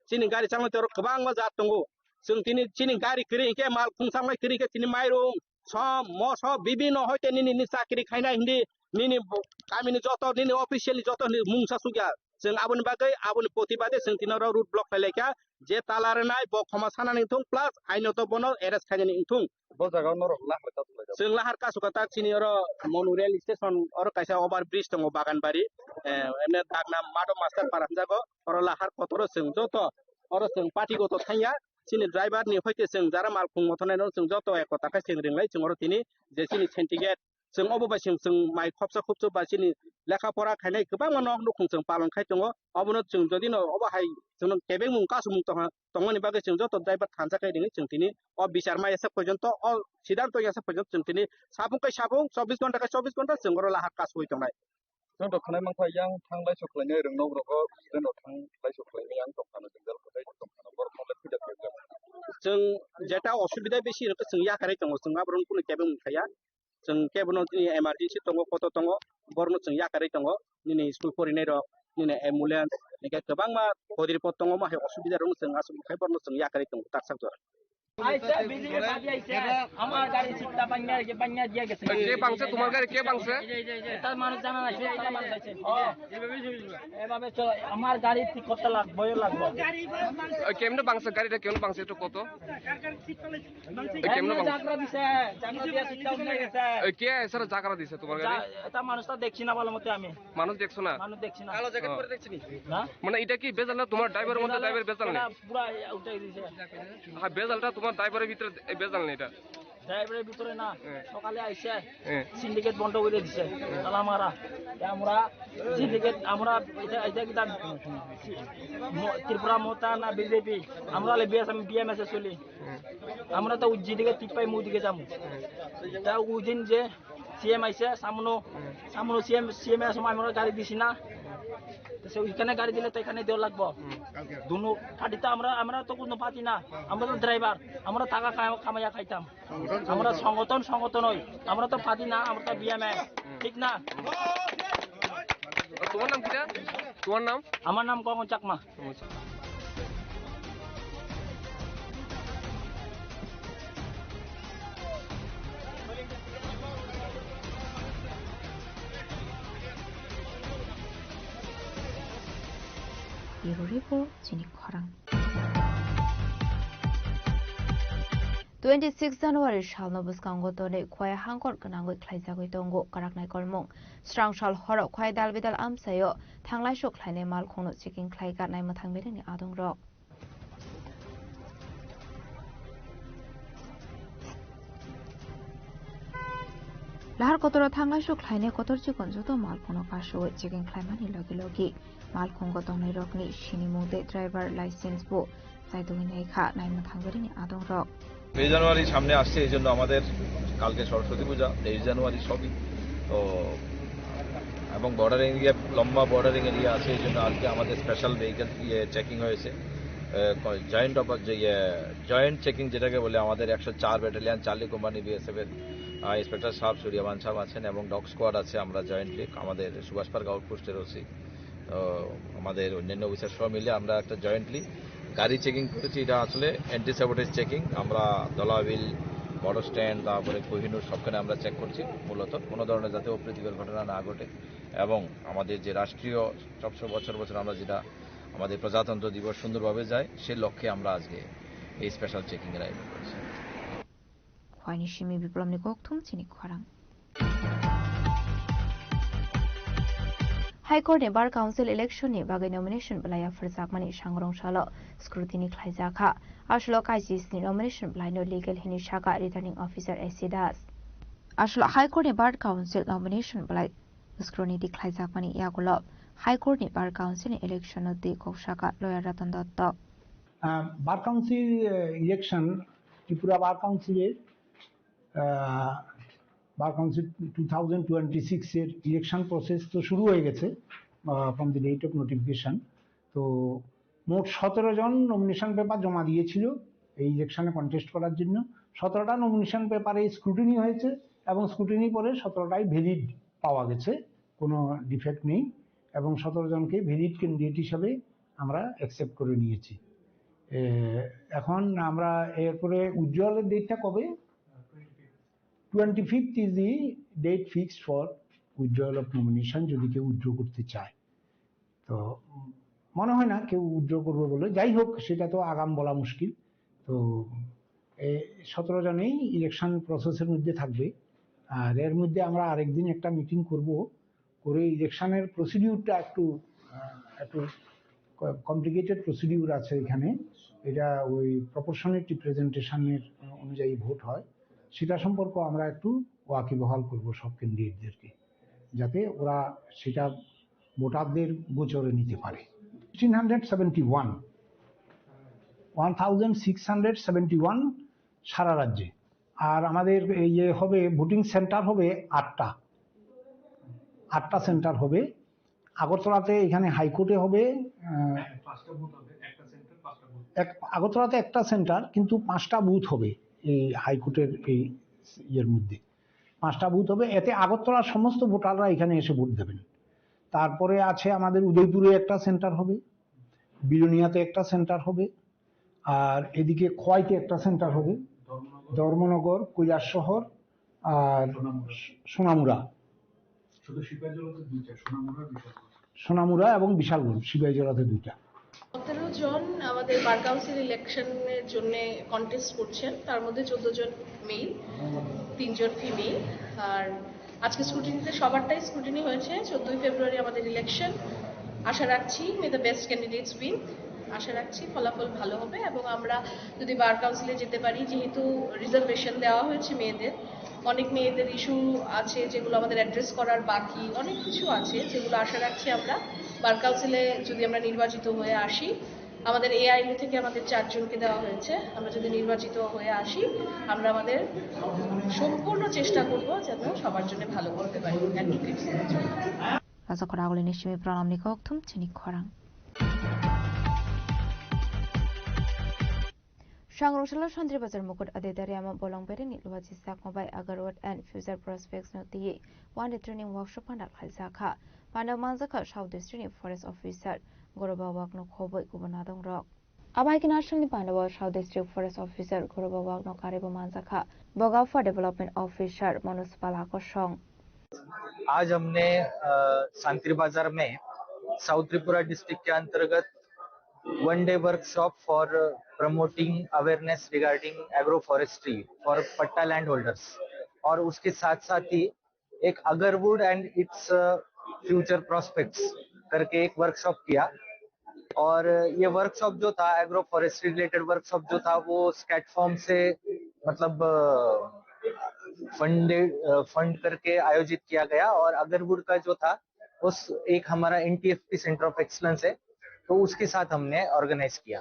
Chini gari changma toro kwbangma jat tongo. Chwng tini chini gari kwrwi hinkhe mal khungsa mai kwrwi khe tini mairung, som, moso, bibino hoite nini ni chakri khainai hindi nini bo-, kamini joto nini official ni joto hindi mungsa sukya. Chwng aboni bagwi aboni protibade chwng tini oro road block khlai laikha. Je tala rwnai bo khoma sanani thung plus aino to bono arrest khainani wngthung. Bo jaga o norok lahar kasu kha jak. Chwng lahar kasu kha tak chini oro Monu rail station oro kaisa over bridge tongo Baganbari. Eh, emne dagna Madho Master para hwnjago. Oro lahar kotoro chwng joto oro chwng party goto thangya. Chini driver ni hoite chwng jara mal khung mothonai no chwng joto ekota khe chwng ringlai chwng oro tini je chini syndicate chwng obo bai chwng, chwng mai khopsa khopsa ba chini lekha pora khainai kwbangma nok nukhung chwng palon khai tongo. Obono chwng jodi no obo hai chwngno kebengmung kasumung tongha, tongmani bagwi chwng joto driver thansa khe ringwi chwng tini o bichar ma yasa porjonto, o sidanto yasa porjonto chwng tini sabung kai sabung, chobbish ghonta kai chobbish ghonta chwng oro lahar kasui tongnai. Chwng rok khwnai mankha yang thang lai sok khlainai rwng nok rogo student rok thang lai sok khlainai yang tongphano jwngjal kwtai tongphano borok no le phiya khe jak. Chwng jeta osubida bisi rwkhe chwng yakarwi tongo, chwng aborok kunu kebengmung khaiya. Chwng kebono tini emergency tongo, koto tongo, borokno chwng yakarwi tongo. Nini school porinai rok, nini ambulance, hingke kwbangma hodiripot tongo, ma hai osubida rok chwng aswk khai borokno chwng yakarwi tongo, tak sak jora. আইছে, BJP party আইছে। আমার গাড়ি সিটটা ভাঙিয়া, ইয়ে ভাঙিয়া দিয়ে গেছে। কে ভাঙছে? তোমার গাড়ি কে ভাঙছে? এটা মানুষ জানা নাই, এটা মানুষ আইছে। ও। এভাবে চলে, আমার গাড়ি ঠিক করতে লাগবে, লাগবে। এ, কেমনে ভাঙছে গাড়িটা? কেমনে ভাঙছে একটু কত? এ, কেমনে এমনি ভাঙছে? জাগরা দিছে, জাগরা দিয়ে সিটটা উঠে গেছে। এ, কে এসারে জাগরা দিছে তোমার গাড়ি? যা-, এটা মানুষটা দেখছি না ভালো মতো আমি। মানুষ দেখছো না? মানুষ দেখছি না। কালো জ্যাকেট ও। পরে দেখছি নি? না? মানে এটা কি ভেজাল না? তোমার ড্রাইভারের মধ্যে ড্রাইভার ভেজাল নেই? এটা পুরা উঠে দিছে। হ্যাঁ, ভেজালটা তোমার ড্রাইভারের ভিতরে, এই ভেজাল নেই এটা। ড্রাইভারের ভিতরে না, হ্যাঁ। সকালে আইসে হ্যাঁ। সিন্ডিকেট বন্ধ করে দিছে, তালা মারা। তে আমরা সিন্ডিকেট, আমরা এটা, এটা কি তার ম-, ত্রিপুরা মমতা না বিজেপি? আমরা হলে বিএস, আমি বিএমএস এ চলি। হ্যাঁ। আমরা তো ওই যেদিকে টিপ পাই, ওদিকে যাবো। তা ওই দিন যে সিএম আইসে, সামনো, সামনো সিএম, সিএম এর সময় আমরা গাড়ি দিছি না। তো সে ওইখানে গাড়ি দিলে তো এখানে দেওয়া লাগবো। দুনো পার্টি তো আমরা, আমরা তো কোনো পার্টি না, আমরা তো ড্রাইভার, আমরা টাকা কাম-, কামাইয়া খাইতাম। আমরা সংগঠন, সংগঠন হই, আমরা তো পার্টি না, আমরা তো বিএমএ, ঠিক না? তোমার নাম কিটা? তোমার নাম? আমার নাম গগন Chakma. Bureau Report, chini khorang. Twenty six January salno bwskango tonwi Khowai hangkor gwnangwi khlaijagwi tongo kwraknai kolmung. Srang sal horo Khowai dal bidal amchaio thanglai sok khlainai malkhungno checking khlai gatnai mwthang berengni adongrok. Lahar kotoro thanglai sok khlainai kotor chikon joto malkhungno kasui checking khlaimani logi logi malkhungo tongnairokni sinimung tei driver license bo chaitogwi naikha nai mwthang berengni adongrok. তেইশ জানুয়ারি সামনে আসছে, এই জন্য আমাদের কালকে সরস্বতী পূজা, তেইশ জানুয়ারি সবই তো, এবং বর্ডারিং এরিয়া, লম্বা বর্ডারিং এরিয়া আছে, এই জন্য আজকে আমাদের স্পেশাল ভেহিকেল ইয়ে চেকিং হয়েছে। জয়েন্ট অপার যে ইয়ে জয়েন্ট চেকিং যেটাকে বলে, আমাদের একশো চার ব্যাটালিয়ন চার্লি কোম্পানি বিএসএফ এর ইন্সপেক্টর সাহেব, সূর্যবান সাহেব আছেন এবং ডগ স্কোয়াড আছে। আমরা জয়েন্টলি আমাদের সুভাষ পার্ক আউটপোস্টের ওসি, আমাদের অন্যান্য অফিসার সহ মিলে আমরা একটা জয়েন্টলি গাড়ি চেকিং করেছি। এটা আসলে অ্যান্টি স্যাবোটেজ চেকিং। আমরা দলাবিল, বড় স্ট্যান্ড, তারপরে কোহিনুর সবখানে আমরা চেক করছি, মূলত কোনো ধরনের যাতে অপ্রীতিকর ঘটনা না ঘটে। এবং আমাদের যে রাষ্ট্রীয়, সবসময় বছর বছর আমরা যেটা আমাদের প্রজাতন্ত্র দিবস সুন্দরভাবে যায়, সে লক্ষ্যে আমরা আজকে এই স্পেশাল চেকিংয়ের আয়োজন করেছি। Khowai ni simi Biplomni kokthum chini khorang. High Court ni Bar Council election ni bagwi nomination belai ya phwrwjakmani sangrong salo scrutiny khlaijakha. Aswlo kaisisni nomination belai no legal hinwi sakha Returning Officer S C Das. Aswlo High Court ni Bar Council nomination belai scrutiny khlaijakmani yagulo High Court ni Bar Council ni election no twi kok sakha lawyer Ratan Dotto. Ah, bar council, ah, election, Tripura bar কাউন্সিলের, ah, bar council two thousand twenty six এর election process তো শুরু হয়ে গেছে, আহ, from the date of notification। তো মোট সতেরো জন nomination paper জমা দিয়েছিল এই ইলেকশনে কন্টেস্ট করার জন্য। সতেরোটা নমিনেশন পেপারে স্ক্রুটিনি হয়েছে এবং স্ক্রুটিনি পরে সতেরোটাই ভ্যালিড পাওয়া গেছে, কোনো ডিফেক্ট নেই এবং সতেরো জনকে ভ্যালিড ক্যান্ডিডেট হিসাবে আমরা অ্যাকসেপ্ট করে নিয়েছি। এ, এখন আমরা এরপরে উইথড্রয়ালের ডেটটা কবে? Twenty fifth is the date fixed for withdrawal of nomination, যদি কেউ উইথড্র করতে চায়। তো উম, মনে হয় না কেউ উইথড্র করবে বলে। যাই হোক, সেটা তো আগাম বলা মুশকিল। তো এই সতেরো জনেই ইলেকশন প্রসেসের মধ্যে থাকবে। আর এর মধ্যে আমরা আরেকদিন একটা মিটিং করব, করে ইলেকশনের প্রসিডিউরটা একটু, আহ, একটু কমপ্লিকেটেড প্রসিডিউর আছে এখানে। এটা ওই প্রপোর্শনেট রিপ্রেজেন্টেশনের অনুযায়ী ভোট হয়, সেটা সম্পর্কে আমরা একটু ওয়াকিবহাল করব সব ক্যান্ডিডেটদেরকে, যাতে ওরা সেটা ভোটারদের গোচরে নিতে পারে। Sixteen hundred seventy one, one thousand six hundred seventy one সারা রাজ্যে। আর আমাদের এই ইয়ে হবে, ভোটিং সেন্টার হবে আটটা, আটটা সেন্টার হবে। আগরতলাতে, এখানে হাইকোর্টে হবে, আহ, পাঁচটা বুথ হবে, একটা সেন্টার, পাঁচটা বুথ। এক, আগরতলাতে একটা সেন্টার, কিন্তু পাঁচটা বুথ হবে এই হাইকোর্টের এই ইয়ের মধ্যে। পাঁচটা বুথ হবে। এতে আগরতলার সমস্ত ভোটাররা এখানে এসে ভোট দেবেন। তারপরে আছে আমাদের উদয়পুরে একটা সেন্টার হবে, বিলোনিয়াতে একটা সেন্টার হবে, আর এদিকে খোয়াইতে একটা সেন্টার হবে, ধর্মনগর, কৈলাসহর আর সোনামুড়া। শুধু সিপাহীজলাতে দুইটা, সোনামুড়া আর বিশালগড়। সোনামুড়া এবং বিশালগড়, সিপাহীজলাতে দুইটা। সতেরো জন আমাদের বার কাউন্সিল ইলেকশনের জন্য কন্টেস্ট করছেন, তার মধ্যে চোদ্দ জন মেল, তিনজন ফিমেল। আর আজকে স্ক্রুটিনিতে সবারটাই স্ক্রুটিনি হয়েছে। চোদ্দই ফেব্রুয়ারি আমাদের ইলেকশন। আশা রাখছি, may the best candidates win। আশা রাখছি ফলাফল ভালো হবে এবং আমরা যদি বার কাউন্সিলে যেতে পারি, যেহেতু রিজার্ভেশন দেওয়া হয়েছে মেয়েদের, অনেক মেয়েদের ইস্যু আছে যেগুলো আমাদের অ্যাড্রেস করার বাকি, অনেক কিছু আছে যেগুলো আশা রাখছি আমরা বার কাউন্সিলে যদি আমরা নির্বাচিত হয়ে আসি, আমাদের এআইইউডি থেকে আমাদের চারজনকে দেওয়া হয়েছে, আমরা যদি নির্বাচিত হয়ে আসি, আমরা আমাদের সম্পূর্ণ চেষ্টা করব যেন সবার জন্য ভালো করতে পারি, অ্যাডভোকেটসদের জন্য। Rasa Khoraguli ni simi pranamni kokthum chini khorang. Sangrong salo Santri Bazar Mukut Aditya Riyama bolong bereni luachi sakma bai Agarwat and Future Prospects no twi one day training workshop panda khlaijak kha. Panda manjak kha South District ni Forest Officer Goroba Wak no khoboi kubun nadong rok. Abai khe national ni panda o South District Forest Officer Goroba Wak no karibo manjak kha Bogapha Development Officer Manoj Pala kosong. आज हमने अ, सांकरी बाजार में साउथ त्रिपुरा डिस्ट्रिक्ट के अंतर्गत one day workshop for promoting awareness regarding agro forestry for पट्टा land holders और उसके साथ साथ ही एक agarwood and its future prospects करके एक वर्कशॉप किया। और ये वर्कशॉप जो था, एग्रो फॉरेस्ट्री रिलेटेड वर्कशॉप जो था, वो स्कैट फॉर्म से, मतलब, फंडेड, फंड करके आयोजित किया गया। और अगरवुड का जो था, उस एक हमारा एनटीएफपी सेंटर ऑफ एक्सीलेंस है, तो उसके साथ हमने ऑर्गेनाइज किया।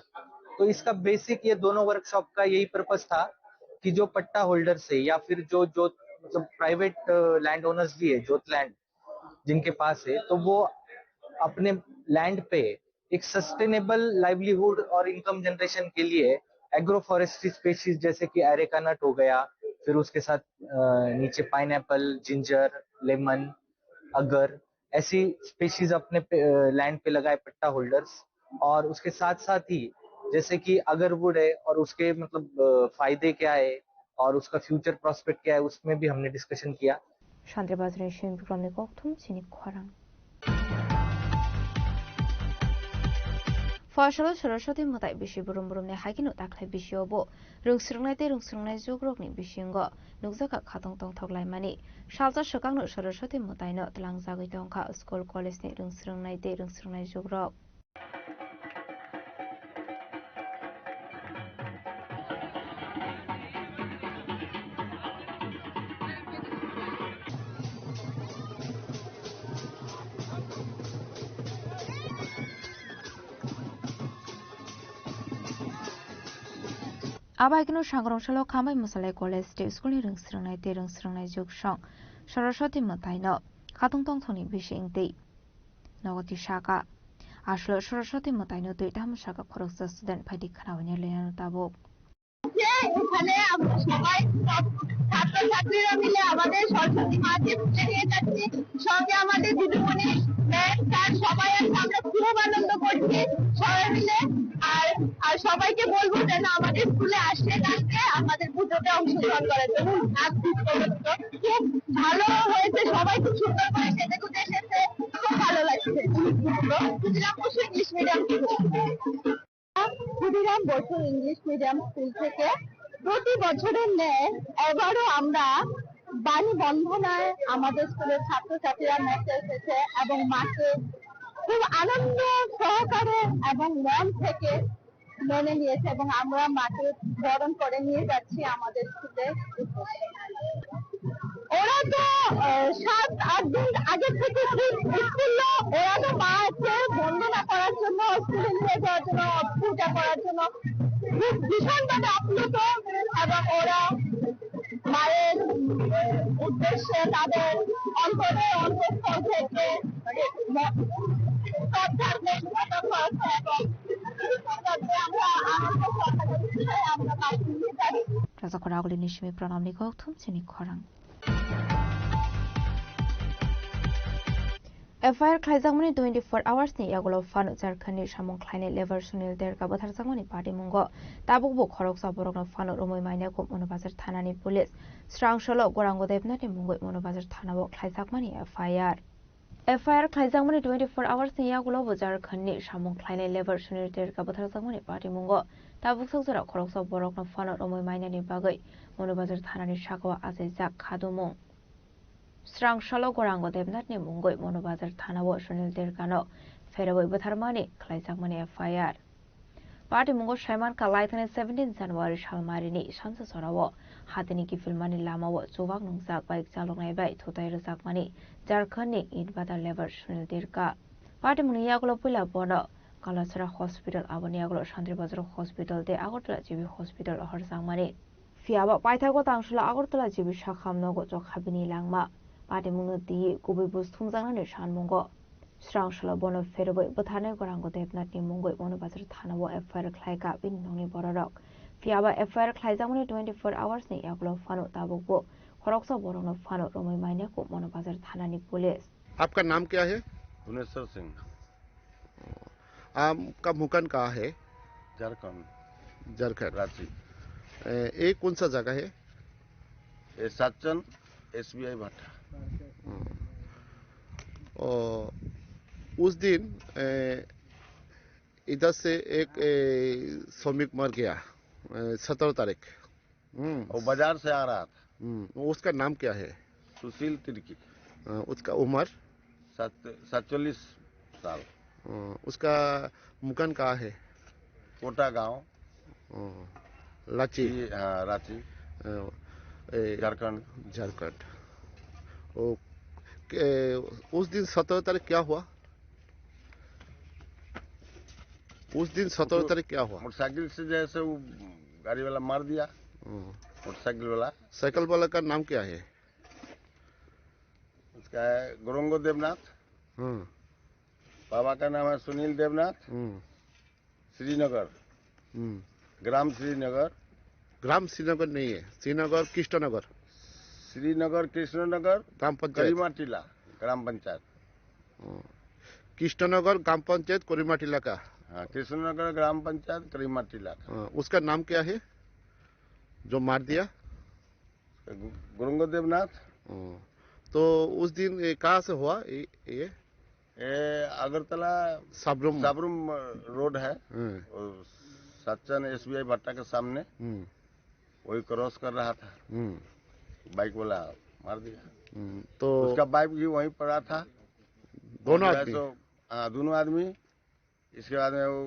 तो इसका बेसिक, ये दोनों वर्कशॉप का यही पर्पस था कि जो पट्टा होल्डर्स है या फिर जो जो मतलब प्राइवेट लैंड ओनर्स भी है, जोत लैंड जिनके पास है, तो वो अपने लैंड पे एक सस्टेनेबल लाइवलीहुड और इनकम जनरेशन के लिए एग्रो फॉरेस्ट्री स्पीशीज जैसे कि एरेका नट हो गया, फिर उसके साथ अ, नीचे पाइनएप्पल, जिंजर, लेमन, अगर, ऐसी स्पीशीज अपने पे, अ, लैंड पे लगाए पट्टा होल्डर्स। और उसके साथ साथ ही जैसे कि अगरवुड है और उसके मतलब अ, फायदे क्या है और उसका फ्यूचर प्रोस्पेक्ट क्या है, उसमें भी हमने डिस्कशन किया। Santri Bazar ni simi program ni kokthum chini khorang. Phola salo Saraswati mwtai bisi brum brum ni hai kheno takhlai bisi o bo rwng swrwngnai tei rwng swrwngnai jugrok ni bisingo nukjakha khatong tongthok laimani. Salsa swkang no Saraswati mwtai no twlang jagwi tongkha school college ni rwng swrwngnai tei rwng swrwngnai jugrok. Abai keno sangrong salo Khambai Mwsalai College tei school ni rwng swrwngnai tei rwng swrwngnai jugsong Saraswati mwtai no khatong tongthokni bising tei nogo twi saka. Aswk Saraswati mwtai no twi tamo saka khoroksa student phaidi khwnawi nai lainani tabuk. এখানে আমরা সবাই সব ছাত্রছাত্রীরা মিলে আমাদের সরস্বতী মাকে পুজো দিয়ে যাচ্ছি। সঙ্গে আমাদের দিদিমণি, ম্যাম, স্যার সবাই আছে, আমরা খুব আনন্দ করছি সবাই মিলে। আর, আর সবাইকে বলবো যেন আমাদের স্কুলে আসে কালকে আমাদের পুজোতে অংশগ্রহণ করার জন্য। নাচ নৃত্য করতে খুব ভালো হয়েছে, সবাই খুব সুন্দর করে সেজে গুজে এসেছে, খুব ভালো লাগছে। Khudiram Bose English medium school. Khudiram Bose English medium school থেকে প্রতি বছরের ন্যায় এবারও আমরা বাণী বন্দনায় আমাদের স্কুলের ছাত্রছাত্রীরা নাচতে এসেছে এবং মাকে খুব আনন্দ সহকারে এবং মন থেকে মেনে নিয়েছে এবং আমরা মাকে বরণ করে নিয়ে যাচ্ছি আমাদের স্কুলে। ওরা তো, আহ, সাত আট দিন আগে থেকে স্কুল, স্কুল, ওরা তো মাকে বন্দনা করার জন্য, স্কুলে নিয়ে যাওয়ার জন্য, পূজা করার জন্য খুব ভীষণভাবে আপ্লুত এবং ওরা মায়ের উদ্দেশ্যে তাদের অন্তরে অন্তঃস্থল থেকে শ্রদ্ধার বক্তব্য করেছে এবং আমরা আনন্দ সহকারে আমরা বাড়ি ফিরে যাচ্ছি। Rasa Khoraguli ni simi pranamni kokthum chini khorang. F I R khlaijakmani twenty-four hours ni yagulo phano Jharkhand ni samung khlainai labour Sunil Derka butharjakmani patimungo tabukbo khoroksa borokno phano romwi manya kuk Monobazar thanani police srang solo Gorango Debnath ni mungwi Monobazar thanao khlaijakmani F I R. F I R khlaijakmani twenty-four hours ni yagulo bo Jharkhand ni samung khlainai labour Sunil Derka butharjakmani patimungo tabuk sakjora khoroksa borokno phano romwi mainani bagwi Monobazar thanani sakao achaijak khadumung. Srang salo Gorango Debnath ni mungwi Monobazar thanao Sunil Derkano pherwi butharmani khlaijakmani F I R. Patimungo saiman kha laithani seventeen January salmarini sansa sorao hatini kiphilmani lamao chubak nungjak bike chaloknai bai thutai rwjakmani Jharkhand ni Itbata labour Sunil Derka. Patimungni yagulo puila bono Kalasara Hospital, aboni yagulo Santri Bazar Hospital tei Agartala G B Hospital rohorjakmani. Phiya ba paithago tangsola Agartala G B sakham nogo chokhabini langma. Patimungno twiwi kubui buj thumjaknani sanmungo. Srang salo bono pherwi butharnai Gorango Debnath ni mungwi Monobazar thanao F I R khlaikha bini nokni bororok. Phiya ba F I R khlaijakmani twenty-four hours ni yagulo phano tabukbo khoroksa borokno phano romwi manya kuk Monobazar thanani police. आपका नाम क्या है? भुवनेश्वर सिंह। आपका मकान कहाँ है? झारखंड। झारखंड। रांची। ए, ये कौन सा जगह है? ये सातचन एसबीआई भट्टा। हम्म। ओ, उस दिन, ए, इधर से एक, ए, श्रमिक मर गया, ए, सत्रह तारीख। हम्म। वो बाजार से आ रहा था। हम्म, उसका नाम क्या है? सुशील तिर्की। अ, उसका उम्र? सात-, सैंतालीस साल। अ, उसका मकान कहाँ है? कोटा गांव। अ, लाची? ये, हाँ, रांची। अ, ए, झारखंड। झारखंड। ओ, के, उस दिन सत्रह तारीख क्या हुआ? उस दिन सत्रह उसको तारीख क्या हुआ? मोटरसाइकिल से जैसे वो गाड़ी वाला मार दिया। हम्म। मोटरसाइकिल वाला। साइकिल वाला का नाम क्या है? उसका है गोरंगो देवनाथ। हम्म। बाबा का नाम है सुनील देवनाथ। हम्म। श्रीनगर। हम्म। ग्राम श्रीनगर। ग्राम श्रीनगर नहीं है, श्रीनगर कृष्णनगर। श्रीनगर कृष्णनगर, ग्राम पंचायत। करीमा टीला, ग्राम पंचायत। हम्म। कृष्णनगर ग्राम पंचायत करीमा टीला का। हाँ, कृष्णनगर ग्राम पंचायत करीमा टीला का। हाँ, उसका नाम क्या है जो मार दिया? गु-, गुरुंग देवनाथ। हम्म। तो उस दिन ये कहाँ से हुआ ये, ये? ये अगरतला साबरुम। साबरुम रोड है। हम्म। और सच्चन एसबीआई भट्टा के सामने हम्म। वही क्रॉस कर रहा था। हम्म। बाइक वाला मार दिया। हम्म, तो उसका बाइक भी वहीं पड़ा था। दोनों जो है आदमी? सो, हाँ, दोनों आदमी। इसके बाद में वो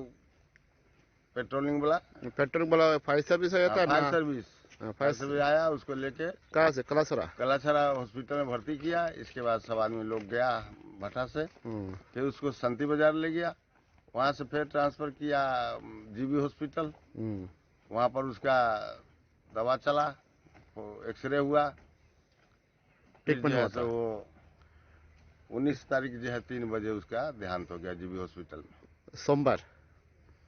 पेट्रोलिंग वाला। पेट्रोलिंग वाला फायर सर्विस आया हाँ, था फायर ना? सर्विस। हाँ, फायर फायर सर्विस आया, उसको लेके कहाँ से? कलासरा? कलासरा हॉस्पिटल में भर्ती किया। इसके बाद सब आदमी लोग गया भट्टा से। हम्म। फिर उसको शांति बाजार ले गया, वहाँ से फिर ट्रांसफर किया जीबी हॉस्पिटल। हम्म। वहाँ पर उसका दवा चला, वो एक्सरे हुआ। फिर ट्रीटमेंट जो है हुआ सो था। वो उन्नीस तारीख जो है तीन बजे उसका देहांत हो गया जीबी हॉस्पिटल में। सोमवार?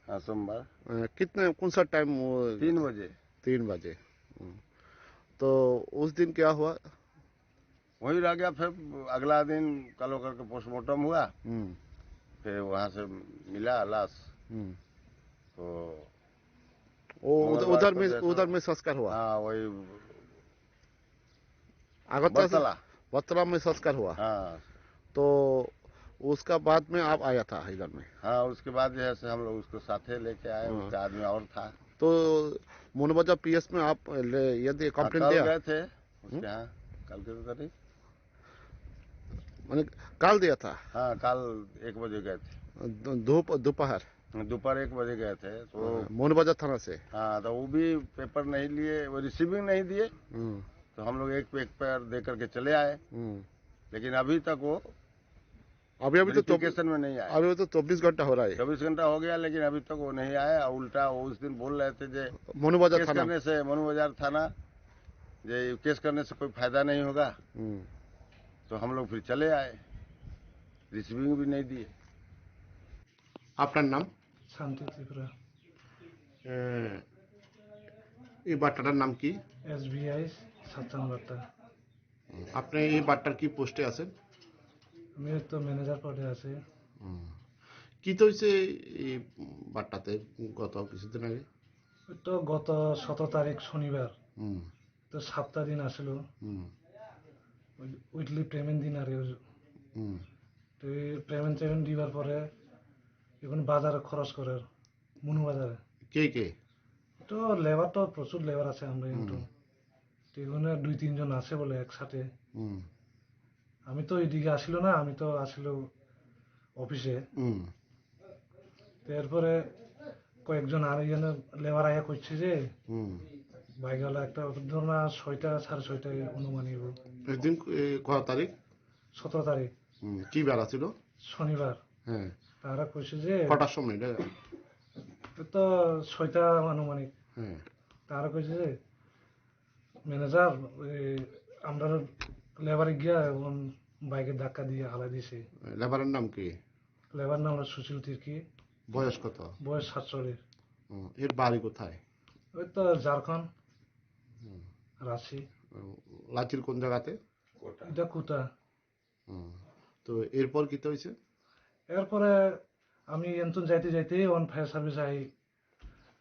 हाँ, सोमवार। अ, कितने, कौन सा टाइम वो? तीन बजे। तीन बजे। हम्म। तो उस दिन क्या हुआ? वही रह गया, फिर अगला दिन कल होकर के पोस्टमार्टम हुआ। हम्म। फिर वहाँ से मिला लाश। हम्म। तो वो उधर, मंगलवार उधर को में, जैसा उधर में संस्कार हुआ? हाँ, वही अगरतला से बरतला। बरतला में संस्कार हुआ। हाँ। तो उसका बाद में आप आया था इधर में? हाँ, उसके बाद जो है से हम लोग उसको साथे लेके आए, हाँ। उसका आदमी और था। तो मोनोबाजार पीएस में आप ले, ये दे, हाँ, कंप्लेंट कल दिया? गए थे उसके हम्म? यहाँ, कल के तो नहीं। मैंने कल दिया था? हाँ, कल एक बजे गए थे। दो-, दोप-, दोपहर? दोपहर एक बजे गए थे, तो हाँ, मोहन बाजार थाना से? हाँ, तो वो भी पेपर नहीं लिए, वो रिसीविंग नहीं दिए, हम्म। तो हम लोग एक पे, एक पैर दे करके चले आए। हम्म। लेकिन अभी तक वो अभी, अभी तो चौबीस वेरिफिकेशन में नहीं आया। अभी तो चौबीस घंटा हो रहा है। चौबीस घंटा हो गया, लेकिन अभी तक वो नहीं आया। और उल्टा वो उस दिन बोल रहे थे जे मोहन बाजार केस थाना। करने से, मोहन बाजार थाना, जे केस करने से कोई फायदा नहीं होगा। हम्म। तो हम लोग फिर चले आए, रिसीविंग भी नहीं दिए। আপনার নাম? শান্তি ত্রিপুরা। এ, এই বাট্টাটার নাম কি? এসবিআই সাতচান বাট্টা। আপনি এই বাট্টার কি পোস্টে আছেন? আমি তো ম্যানেজার পদে আছি। হুম। কি তো হইছে এই বাট্টাতে গত কিছুদিন আগে? তো গত সতেরো তারিখ শনিবার, হুম। তো সাতটা দিন আসলো। হুম। উইকলি পেমেন্ট দিন আর কি। হুম। তো এই পেমেন্ট টেমেন্ট দিবার পরে এখন বাজারে খরচ করের, মনু বাজারে। কে কে? তো লেবার তো প্রচুর লেবার আছে আমরা হুম। কিন্তু। তো এখানে দুই তিনজন আছে বলে একসাথে। হুম। আমি তো এদিকে আসিল না, আমি তো আসিল অফিসে। হুম। তো এরপরে কয়েকজন আর এখানে লেবার আয়া করছে যে হুম। বাইকওয়ালা একটা ধর না ছয়টা, সাড়ে ছয়টায় অনুমানিক। একদিন, এ, কত তারিখ? সতেরো তারিখ। হুম, কি বার আছিল? শনিবার। হ্যাঁ। তারা কইছে যে কটার সময় এটা? তো ছয়টা আনুমানিক। হ্যাঁ। তারা কইছে যে ম্যানেজার, এই, আমরা লেবারে গিয়া এখন বাইকে ধাক্কা দিয়ে হালাই দিছে। লেবারের নাম কি? লেবার নাম হলো সুশীল তির্কি। বয়স কত? বয়স সাতচল্লিশ। হুম, এর বাড়ি কোথায়? ওই তো ঝাড়খণ্ড, হুম। রাঁচি। হুম, লাচির কোন জায়গাতে? এটা কুটা। হুম। তো এরপর কিতা হইছে? এরপরে আমি এনতুন যাইতে যাইতে অন ফায়ার সার্ভিস আই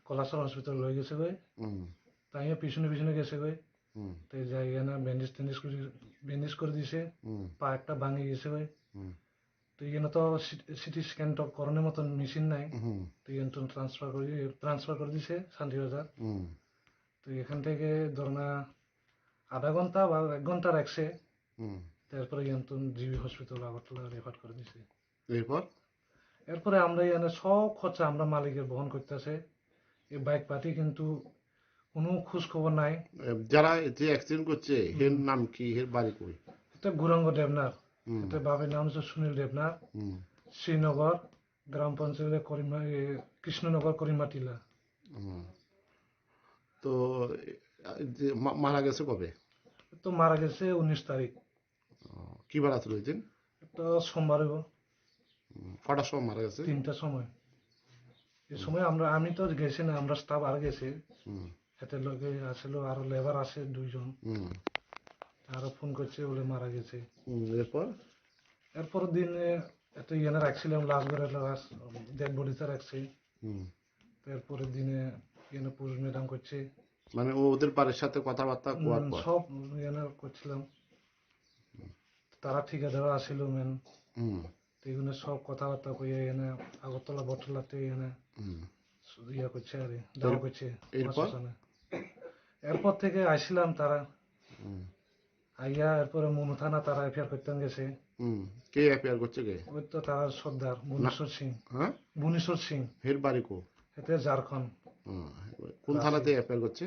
কলাসর হসপিটাল লই গেছে গই। হুম। তাইও পিছনে পিছনে গেছে গই। হুম। তাই যাই এনে ব্যান্ডেজ ট্যান্ডেজ করে, ব্যান্ডেজ করে দিছে। হুম। পা একটা ভাঙি গেছে গই। হুম। তো এখানে তো সি-, সিটি স্ক্যান তো করানোর মতন মেশিন নাই। হুম। তো এখান তো ট্রান্সফার করে, ট্রান্সফার করে দিছে শান্তিবাজার। হুম। তো এখান থেকে ধরো না আধা ঘন্টা বা এক ঘন্টা রাখছে। হুম। তারপরে এখান তো জিবি হসপিটাল আগরতলা রেফার করে দিছে। এরপর? এরপরে আমরা এখানে সব খরচা আমরা মালিকের বহন করতেছে। এই বাইক পার্টি কিন্তু কোনো খোঁজ খবর নাই। এ, যারা যে অ্যাক্সিডেন্ট করছে, এর হুম। নাম কি, এর বাড়ি কই? এটা গৌরাঙ্গ দেবনাথ। হুম। এটা বাবার নাম হচ্ছে সুনীল দেবনাথ। হুম। শ্রীনগর, গ্রাম পঞ্চায়েত করিমা-, এ, কৃষ্ণনগর করিমাটিলা। হুম। তো, এ, যে মা-, মারা গেছে কবে? তো মারা গেছে উনিশ তারিখ। ও, কি বার আছিল ওই দিন? একটা সোমবার হইব। হুম, কটার সময় মারা গেছে? তিনটার সময়। এই হুম। সময় আমরা, আমি তো গেছি না, আমরা স্টাফ আর গেছে। হুম। এতে লগে আসলো আরো লেবার আছে দুইজন। হুম। আরো ফোন করছে বলে মারা গেছে। হুম, এরপর? এরপর দিনে এত ইয়ে রাখছিলাম, লাশ ঘরে লাশ, ডেড বডিতে রাখছে। হুম। এরপরের দিনে ইয়ে পোস্টমর্টম করছে। মানে ও ওদের বাড়ির সাথে কথাবার্তা হুম, করার পর? সব ইয়ে করছিলাম। তারা ঠিকাদার আসিল মেন। হুম। তো এগুলো সব কথাবার্তা কইয়া এনে আগরতলা বটতলাতে এনে হুম। ইয়ে করছে আর কি, দাওয়া এর-, করছে এরপর? প্রশাসনে। এরপর থেকে আইছিলাম তারা। হুম। আইয়া এরপরে মনু থানা তারা এফআইআর করতে গেছে। হুম। কে এফআইআর করছে কে? ওই তো তারা সর্দার, না। ভুবনেশ্বর সিং। হ্যাঁ? ভুবনেশ্বর সিং। হের বাড়ি কো? এতে ঝাড়খণ্ড। হুম। কোন রাঁচি। থানাতে এফআইআর করছে?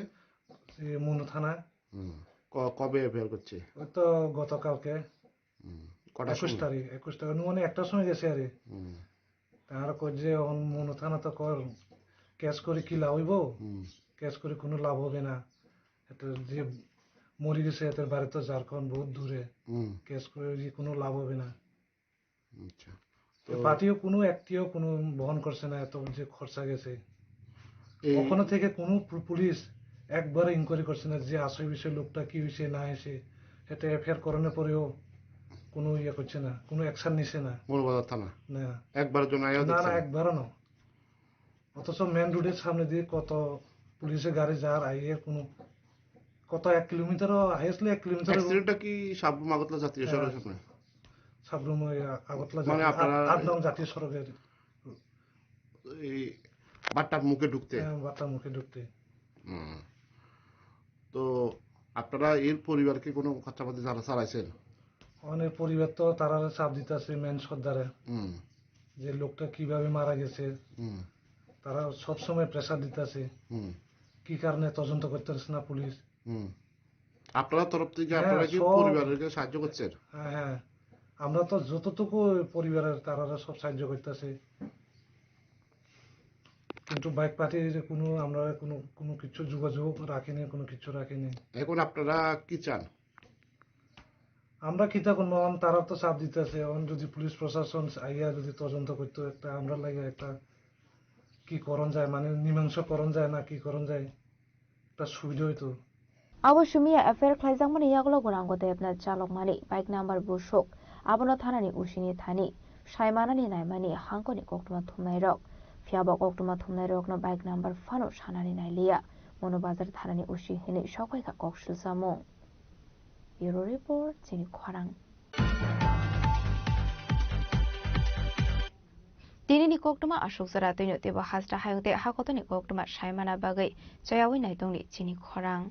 এই মনু থানা। হুম। ক-, কবে এফআইআর করছে? ওই তো গতকালকে। হুম। কটার একুশ সময়? তারিখ, একুশ তারিখ, মানে একটার সময় গেছে আর কি। হুম। তার কই যে অন মনু থানা তো কর, কেস করে কি লাভ হইব? হুম। কেস করে কোনো লাভ হবে না। এটা যে মরে গেছে, এটার বাড়ি তো ঝাড়খণ্ড বহুত দূরে। হুম। কেস করে যে কোনো লাভ হবে না। আচ্ছা। তো তো পার্টিও কোনো একটিও কোনো বহন করছে না, এত যে খরচা গেছে। এই ওখানে থেকে কোনো পু-, পুলিশ একবারও ইনকোয়ারি করছে না যে আসল বিষয়ে লোকটা কি হয়েছে না হয়েছে। এটা এফআইআর করানোর পরেও কোনো ইয়ে করছে না, কোনো অ্যাকশন নিছে না। মৌলভীবাজার থানা? না। একবার জন্য আয়া না, না, দেখছেন? একবারও না। অথচ মেন রোডের সামনে দিয়ে কত পুলিশের গাড়ি যার আইয়ের কোনো, কত এক কিলোমিটারও, হাইয়েস্টলি এক কিলোমিটার। অ্যাক্সিডেন্টটা কি সাবরুম আগরতলা জাতীয় হ্যাঁ। সড়কের সামনে? সাবরুম ওই আগরতলা মানে জাতীয়, আপনারা আট, আট নং জাতীয় সড়কের। এই বাট্টার মুখে ঢুকতে? হ্যাঁ, বাট্টার মুখে ঢুকতে। হুম। তো আপনারা এর পরিবারকে কোনো খরচাপাতি জানা চালাইছেন? অনেক পরিবার তো তারা চাপ দিতেছে মেন সর্দারে হুম। যে লোকটা কিভাবে মারা গেছে। হুম। তারা সব সময় প্রেশার দিতেছে। হুম। কি কারণে তদন্ত করতেছে না পুলিশ? হুম। আপনার তরফ থেকে হ্যাঁ, আপনারা কি সব পরিবারকে সাহায্য করছেন? হ্যাঁ, হ্যাঁ। আমরা তো যতটুকু পরিবারের তারা সব সাহায্য করতেছে। কিন্তু বাইক পার্টির কোনো, আমরা কোনো, কোনো কিছু যোগাযোগ রাখিনি, কোনো কিছু রাখিনি। এখন আপনারা কি চান? আমরা কিতা করবো? এখন তারা তো চাপ দিতেছে। এখন যদি পুলিশ প্রশাসন আইয়া যদি তদন্ত করতো, একটা আমরা লাগে একটা কি করণ যায়, মানে মীমাংসা করণ যায় না কি করণ যায়, একটা সুবিধা হইতো। Abo simi ya F I R khlaijakmani yagulo gwnang gotebna chalokmani bike number busuk Abono thanani usini thani saimanani naimani hangkoni koktwma thumnairok. Phiya bo koktwma thumnairokno bike number phano sanani nailiya. Mono Bazar thanani usi hinwi sokphaikha kok silsamung. Bureau Report, chini khorang. Tinini koktwma aswk jora twino teibo hasta hayung tei hakotoni koktwma saimana bagwi chayawi naitongni chini khorang.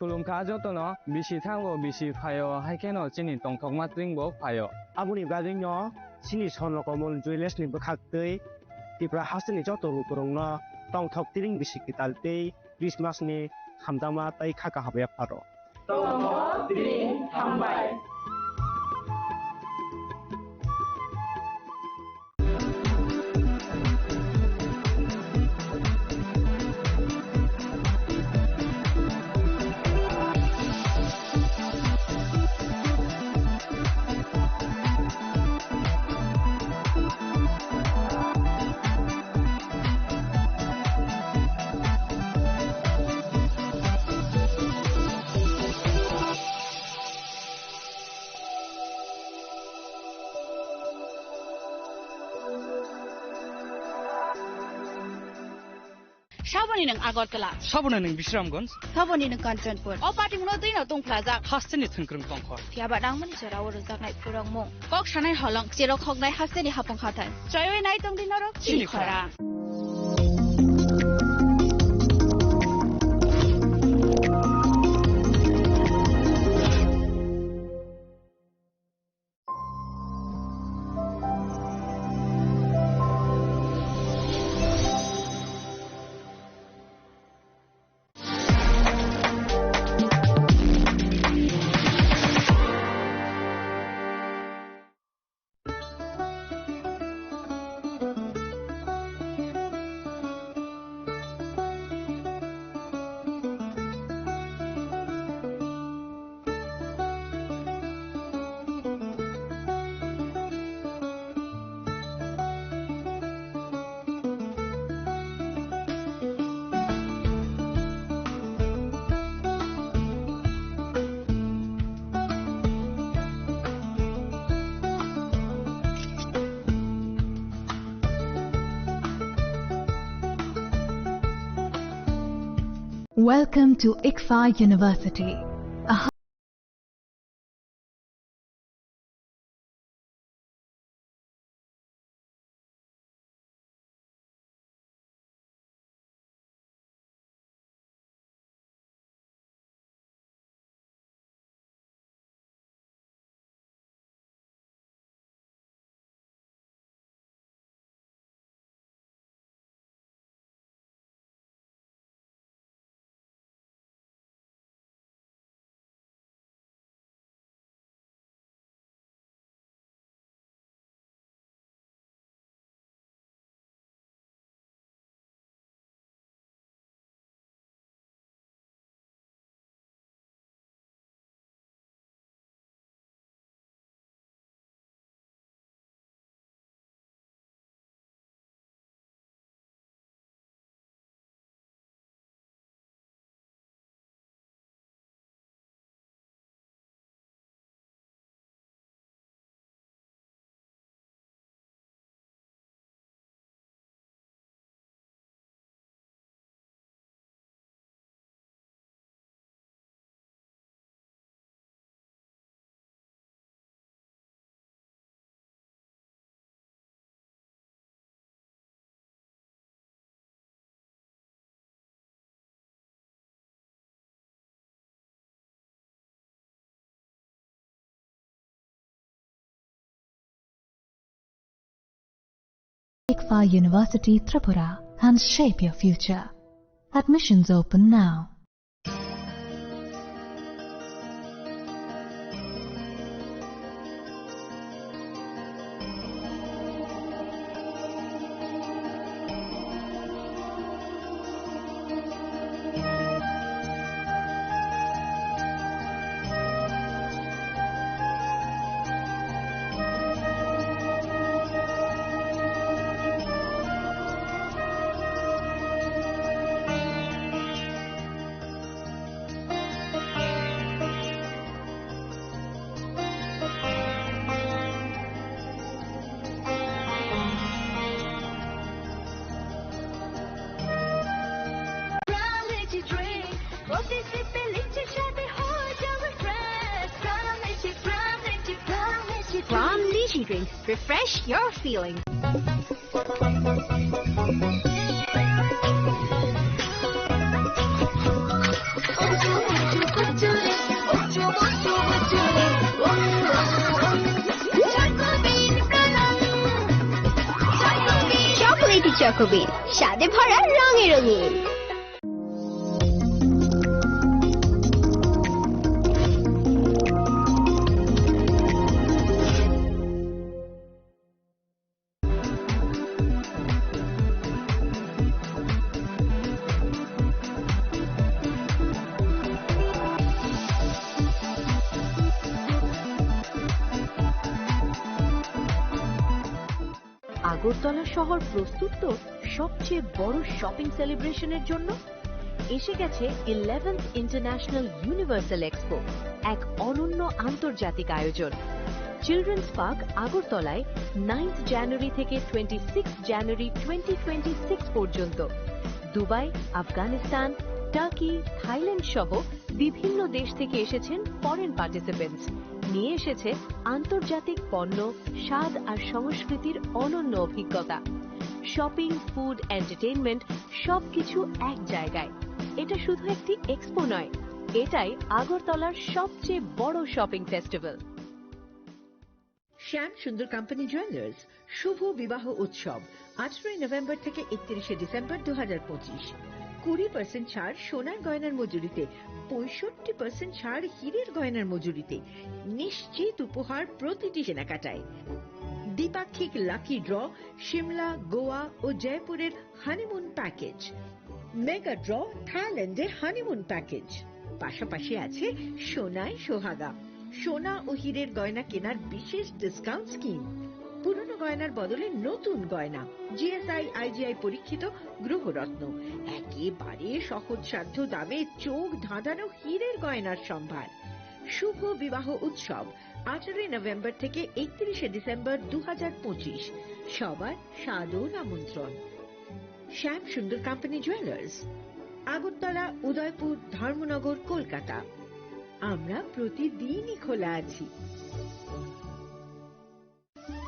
Khulumkha jotono, bisi thango, bisi phaio, hai kheno chini tongthokma twingbo phaio. Aboni bagwino chini Swarnakamol Jewellers ni bwkhaktwi Tripura hasteni joto lukurokno tongthok tiring bisi kwtal tei Christmas ni hamjakma tei kha kaham yapharo. Tongthok tiring hambai. Saboni nwng Agartala. Saboni nwng Bisramganj. Saboni nwng Kanchanpur. O patimungno twino tongphlajak. Hasteni thwngkwrwng tongkhor. Phiyaba nangmani jorao rwjaknai phurokmung. Kok sanai holong, cherok hoknai hasteni hapung hathai. Choiwi nai tongdi norok chini khorang. Welcome to ICFAI University, a ICFAI University Tripura and shape your future. Admissions open now. From Lychee Drink, refresh your feelings. Chocolatey Choco Bean, স্বাদে ভরা, রঙে রঙিন। আগরতলা শহর প্রস্তুত তো সবচেয়ে বড় শপিং সেলিব্রেশনের জন্য। এসে গেছে ইলেভেন্থ ইন্টারন্যাশনাল ইউনিভার্সাল এক্সপো, এক অনন্য আন্তর্জাতিক আয়োজন। চিলড্রেন্স পার্ক আগরতলায় নাইন্থ জানুয়ারি থেকে twenty six January twenty twenty six পর্যন্ত। দুবাই, আফগানিস্তান, টার্কি, থাইল্যান্ড সহ বিভিন্ন দেশ থেকে এসেছেন ফরেন পার্টিসিপেন্টস। নিয়ে এসেছে আন্তর্জাতিক পণ্য, স্বাদ আর সংস্কৃতির অনন্য অভিজ্ঞতা। শপিং, ফুড, এন্টারটেইনমেন্ট, সবকিছু এক জায়গায়। এটা শুধু একটি এক্সপো নয়, এটাই আগরতলার সবচেয়ে বড় শপিং ফেস্টিভ্যাল। শ্যাম সুন্দর কোম্পানি জুয়েলার্স শুভ বিবাহ উৎসব, আঠারোই নভেম্বর থেকে একত্রিশে ডিসেম্বর দু হাজার পঁচিশ। কুড়ি পার্সেন্ট ছাড় সোনার গয়নার মজুরিতে, পঁয়ষট্টি পার্সেন্ট ছাড় হীরের গয়নার মজুরিতে। নিশ্চিত উপহার প্রতিটি কেনাকাটায়। দ্বিপাক্ষিক লাকি ড্র, সিমলা, গোয়া ও জয়পুরের হানিমুন প্যাকেজ। মেগা ড্র, থাইল্যান্ডে হানিমুন প্যাকেজ। পাশাপাশি আছে সোনায় সোহাগা, সোনা ও হীরের গয়না কেনার বিশেষ ডিসকাউন্ট স্কিম। পুরনো গয়নার বদলে নতুন গয়না, জিএসআই, আইজিআই পরীক্ষিত গ্রহরত্ন, একেবারে সহজসাধ্য দামে চোখ ধাঁধানো হীরের গয়নার সম্ভার। শুভ বিবাহ উৎসব, আঠারোই নভেম্বর থেকে একত্রিশে ডিসেম্বর দু হাজার পঁচিশ। সবার সাদর আমন্ত্রণ। শ্যাম সুন্দর কোম্পানি জুয়েলার্স, আগরতলা, উদয়পুর, ধর্মনগর, কলকাতা। আমরা প্রতিদিনই খোলা আছি।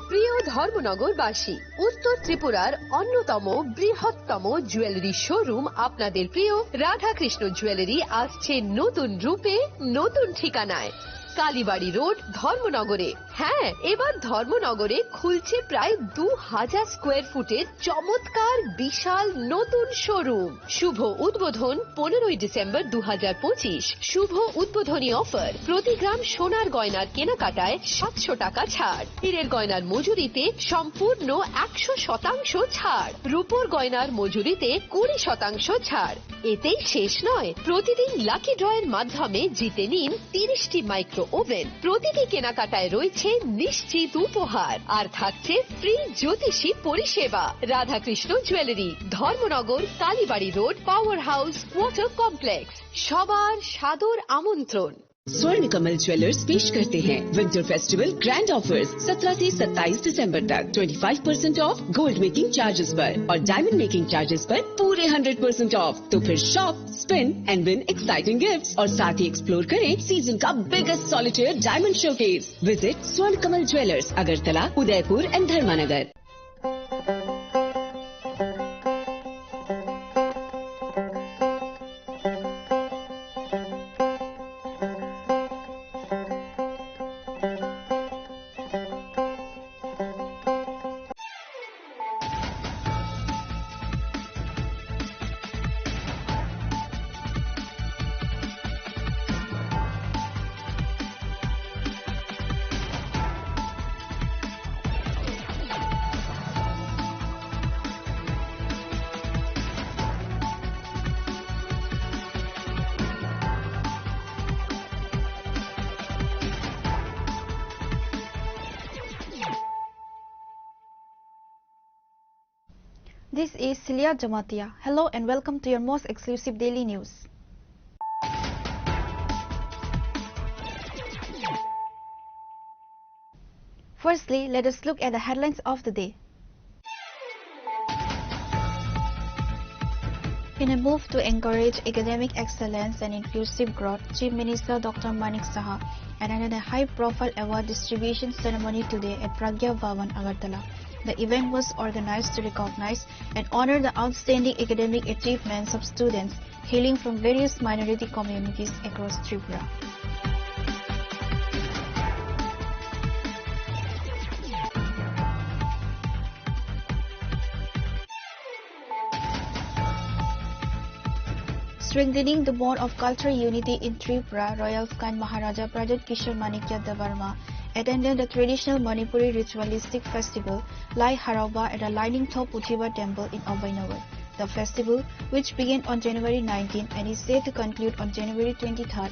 প্রিয় ধর্মনগরবাসী, উত্তর ত্রিপুরার অন্যতম বৃহত্তম জুয়েলারি শোরুম আপনাদের প্রিয় রাধাকৃষ্ণ জুয়েলারি আসছে নতুন রূপে, নতুন ঠিকানায়। কালীবাড়ি রোড, ধর্মনগরে। হ্যাঁ, এবার ধর্মনগরে খুলছে প্রায় দু হাজার স্কোয়ার ফুটের চমৎকার বিশাল নতুন শোরুম। শুভ উদ্বোধন পনেরোই ডিসেম্বর দু হাজার পঁচিশ। শুভ উদ্বোধনী অফার, প্রতি গ্রাম সোনার গয়নার কেনাকাটায় সাতশো টাকা ছাড়, হীরের গয়নার মজুরিতে সম্পূর্ণ একশো শতাংশ ছাড়, রূপোর গয়নার মজুরিতে কুড়ি শতাংশ ছাড়। এতেই শেষ নয়, প্রতিদিন লাকি ড্রয়ের মাধ্যমে জিতে নিন তিরিশটি মাইক্রো ওভেন। প্রতিটি কেনাকাটায় রয়েছে নিশ্চিত উপহার, আর থাকছে ফ্রি জ্যোতিষী পরিষেবা। Radhakrishna jewellery, Dharmanagar, Kalibari road, power house, water complex. সবার সাদর আমন্ত্রণ। स्वर्ण कमल ज्वेलर्स पेश करते हैं विंटर फेस्टिवल ग्रैंड ऑफर्स, सत्रह से सत्ताईस दिसंबर तक। Twenty five percent of gold making charges पर और डायमंड मेकिंग चार्जेस पर पूरे हंड्रेड परसेंट ऑफ। तो फिर shop, spin and win exciting gifts और साथ ही एक्सप्लोर करें सीजन का biggest solitaire diamond showcase. Visit स्वर्ण कमल ज्वेलर्स, अगरतला, उदयपुर एंड धर्मानगर। This is Celia Jamatia. Hello and welcome to your most exclusive daily news. Firstly, let us look at the headlines of the day. In a move to encourage academic excellence and inclusive growth, Chief Minister Doctor Manik Saha attended a high-profile award distribution ceremony today at Pragya Bhawan, Agartala. The event was organized to recognize and honor the outstanding academic achievements of students hailing from various minority communities across Tripura. Strengthening the bond of cultural unity in Tripura, Royal Sky Maharaja Pradyut Kishore Manikya Debbarma attended the traditional Manipuri ritualistic festival Lai Haraoba at the Lainingtho Puthiba Temple in Abhainagar. The festival, which began on January nineteen and is set to conclude on January twenty-third,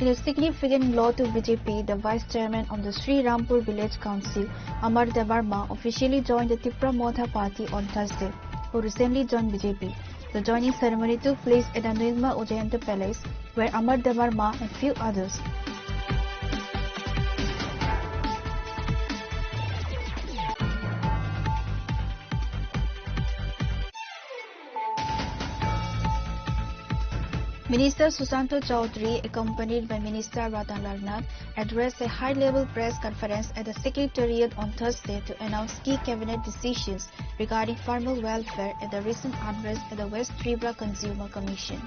in a significant blow to B J P, the vice chairman of the Sri Rampur Village Council, Amar Debbarma, officially joined the Tipra Motha Party on Thursday, who recently joined B J P. The joining ceremony took place at the Nilma Ujayanta Palace, where Amar Debbarma and few others. Minister Sushanta Chowdhury, accompanied by Minister Ratan Lal Nath, addressed a high-level press conference at the Secretariat on Thursday to announce key cabinet decisions regarding farmer welfare and the recent unrest at the West Tripura Consumer Commission.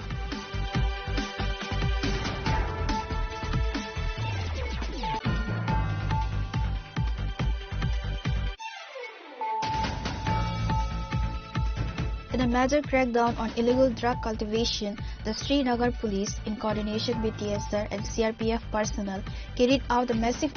In a major crackdown on illegal drug cultivation, the Srinagar police, in coordination with T S R and C R P F personnel, carried out a massive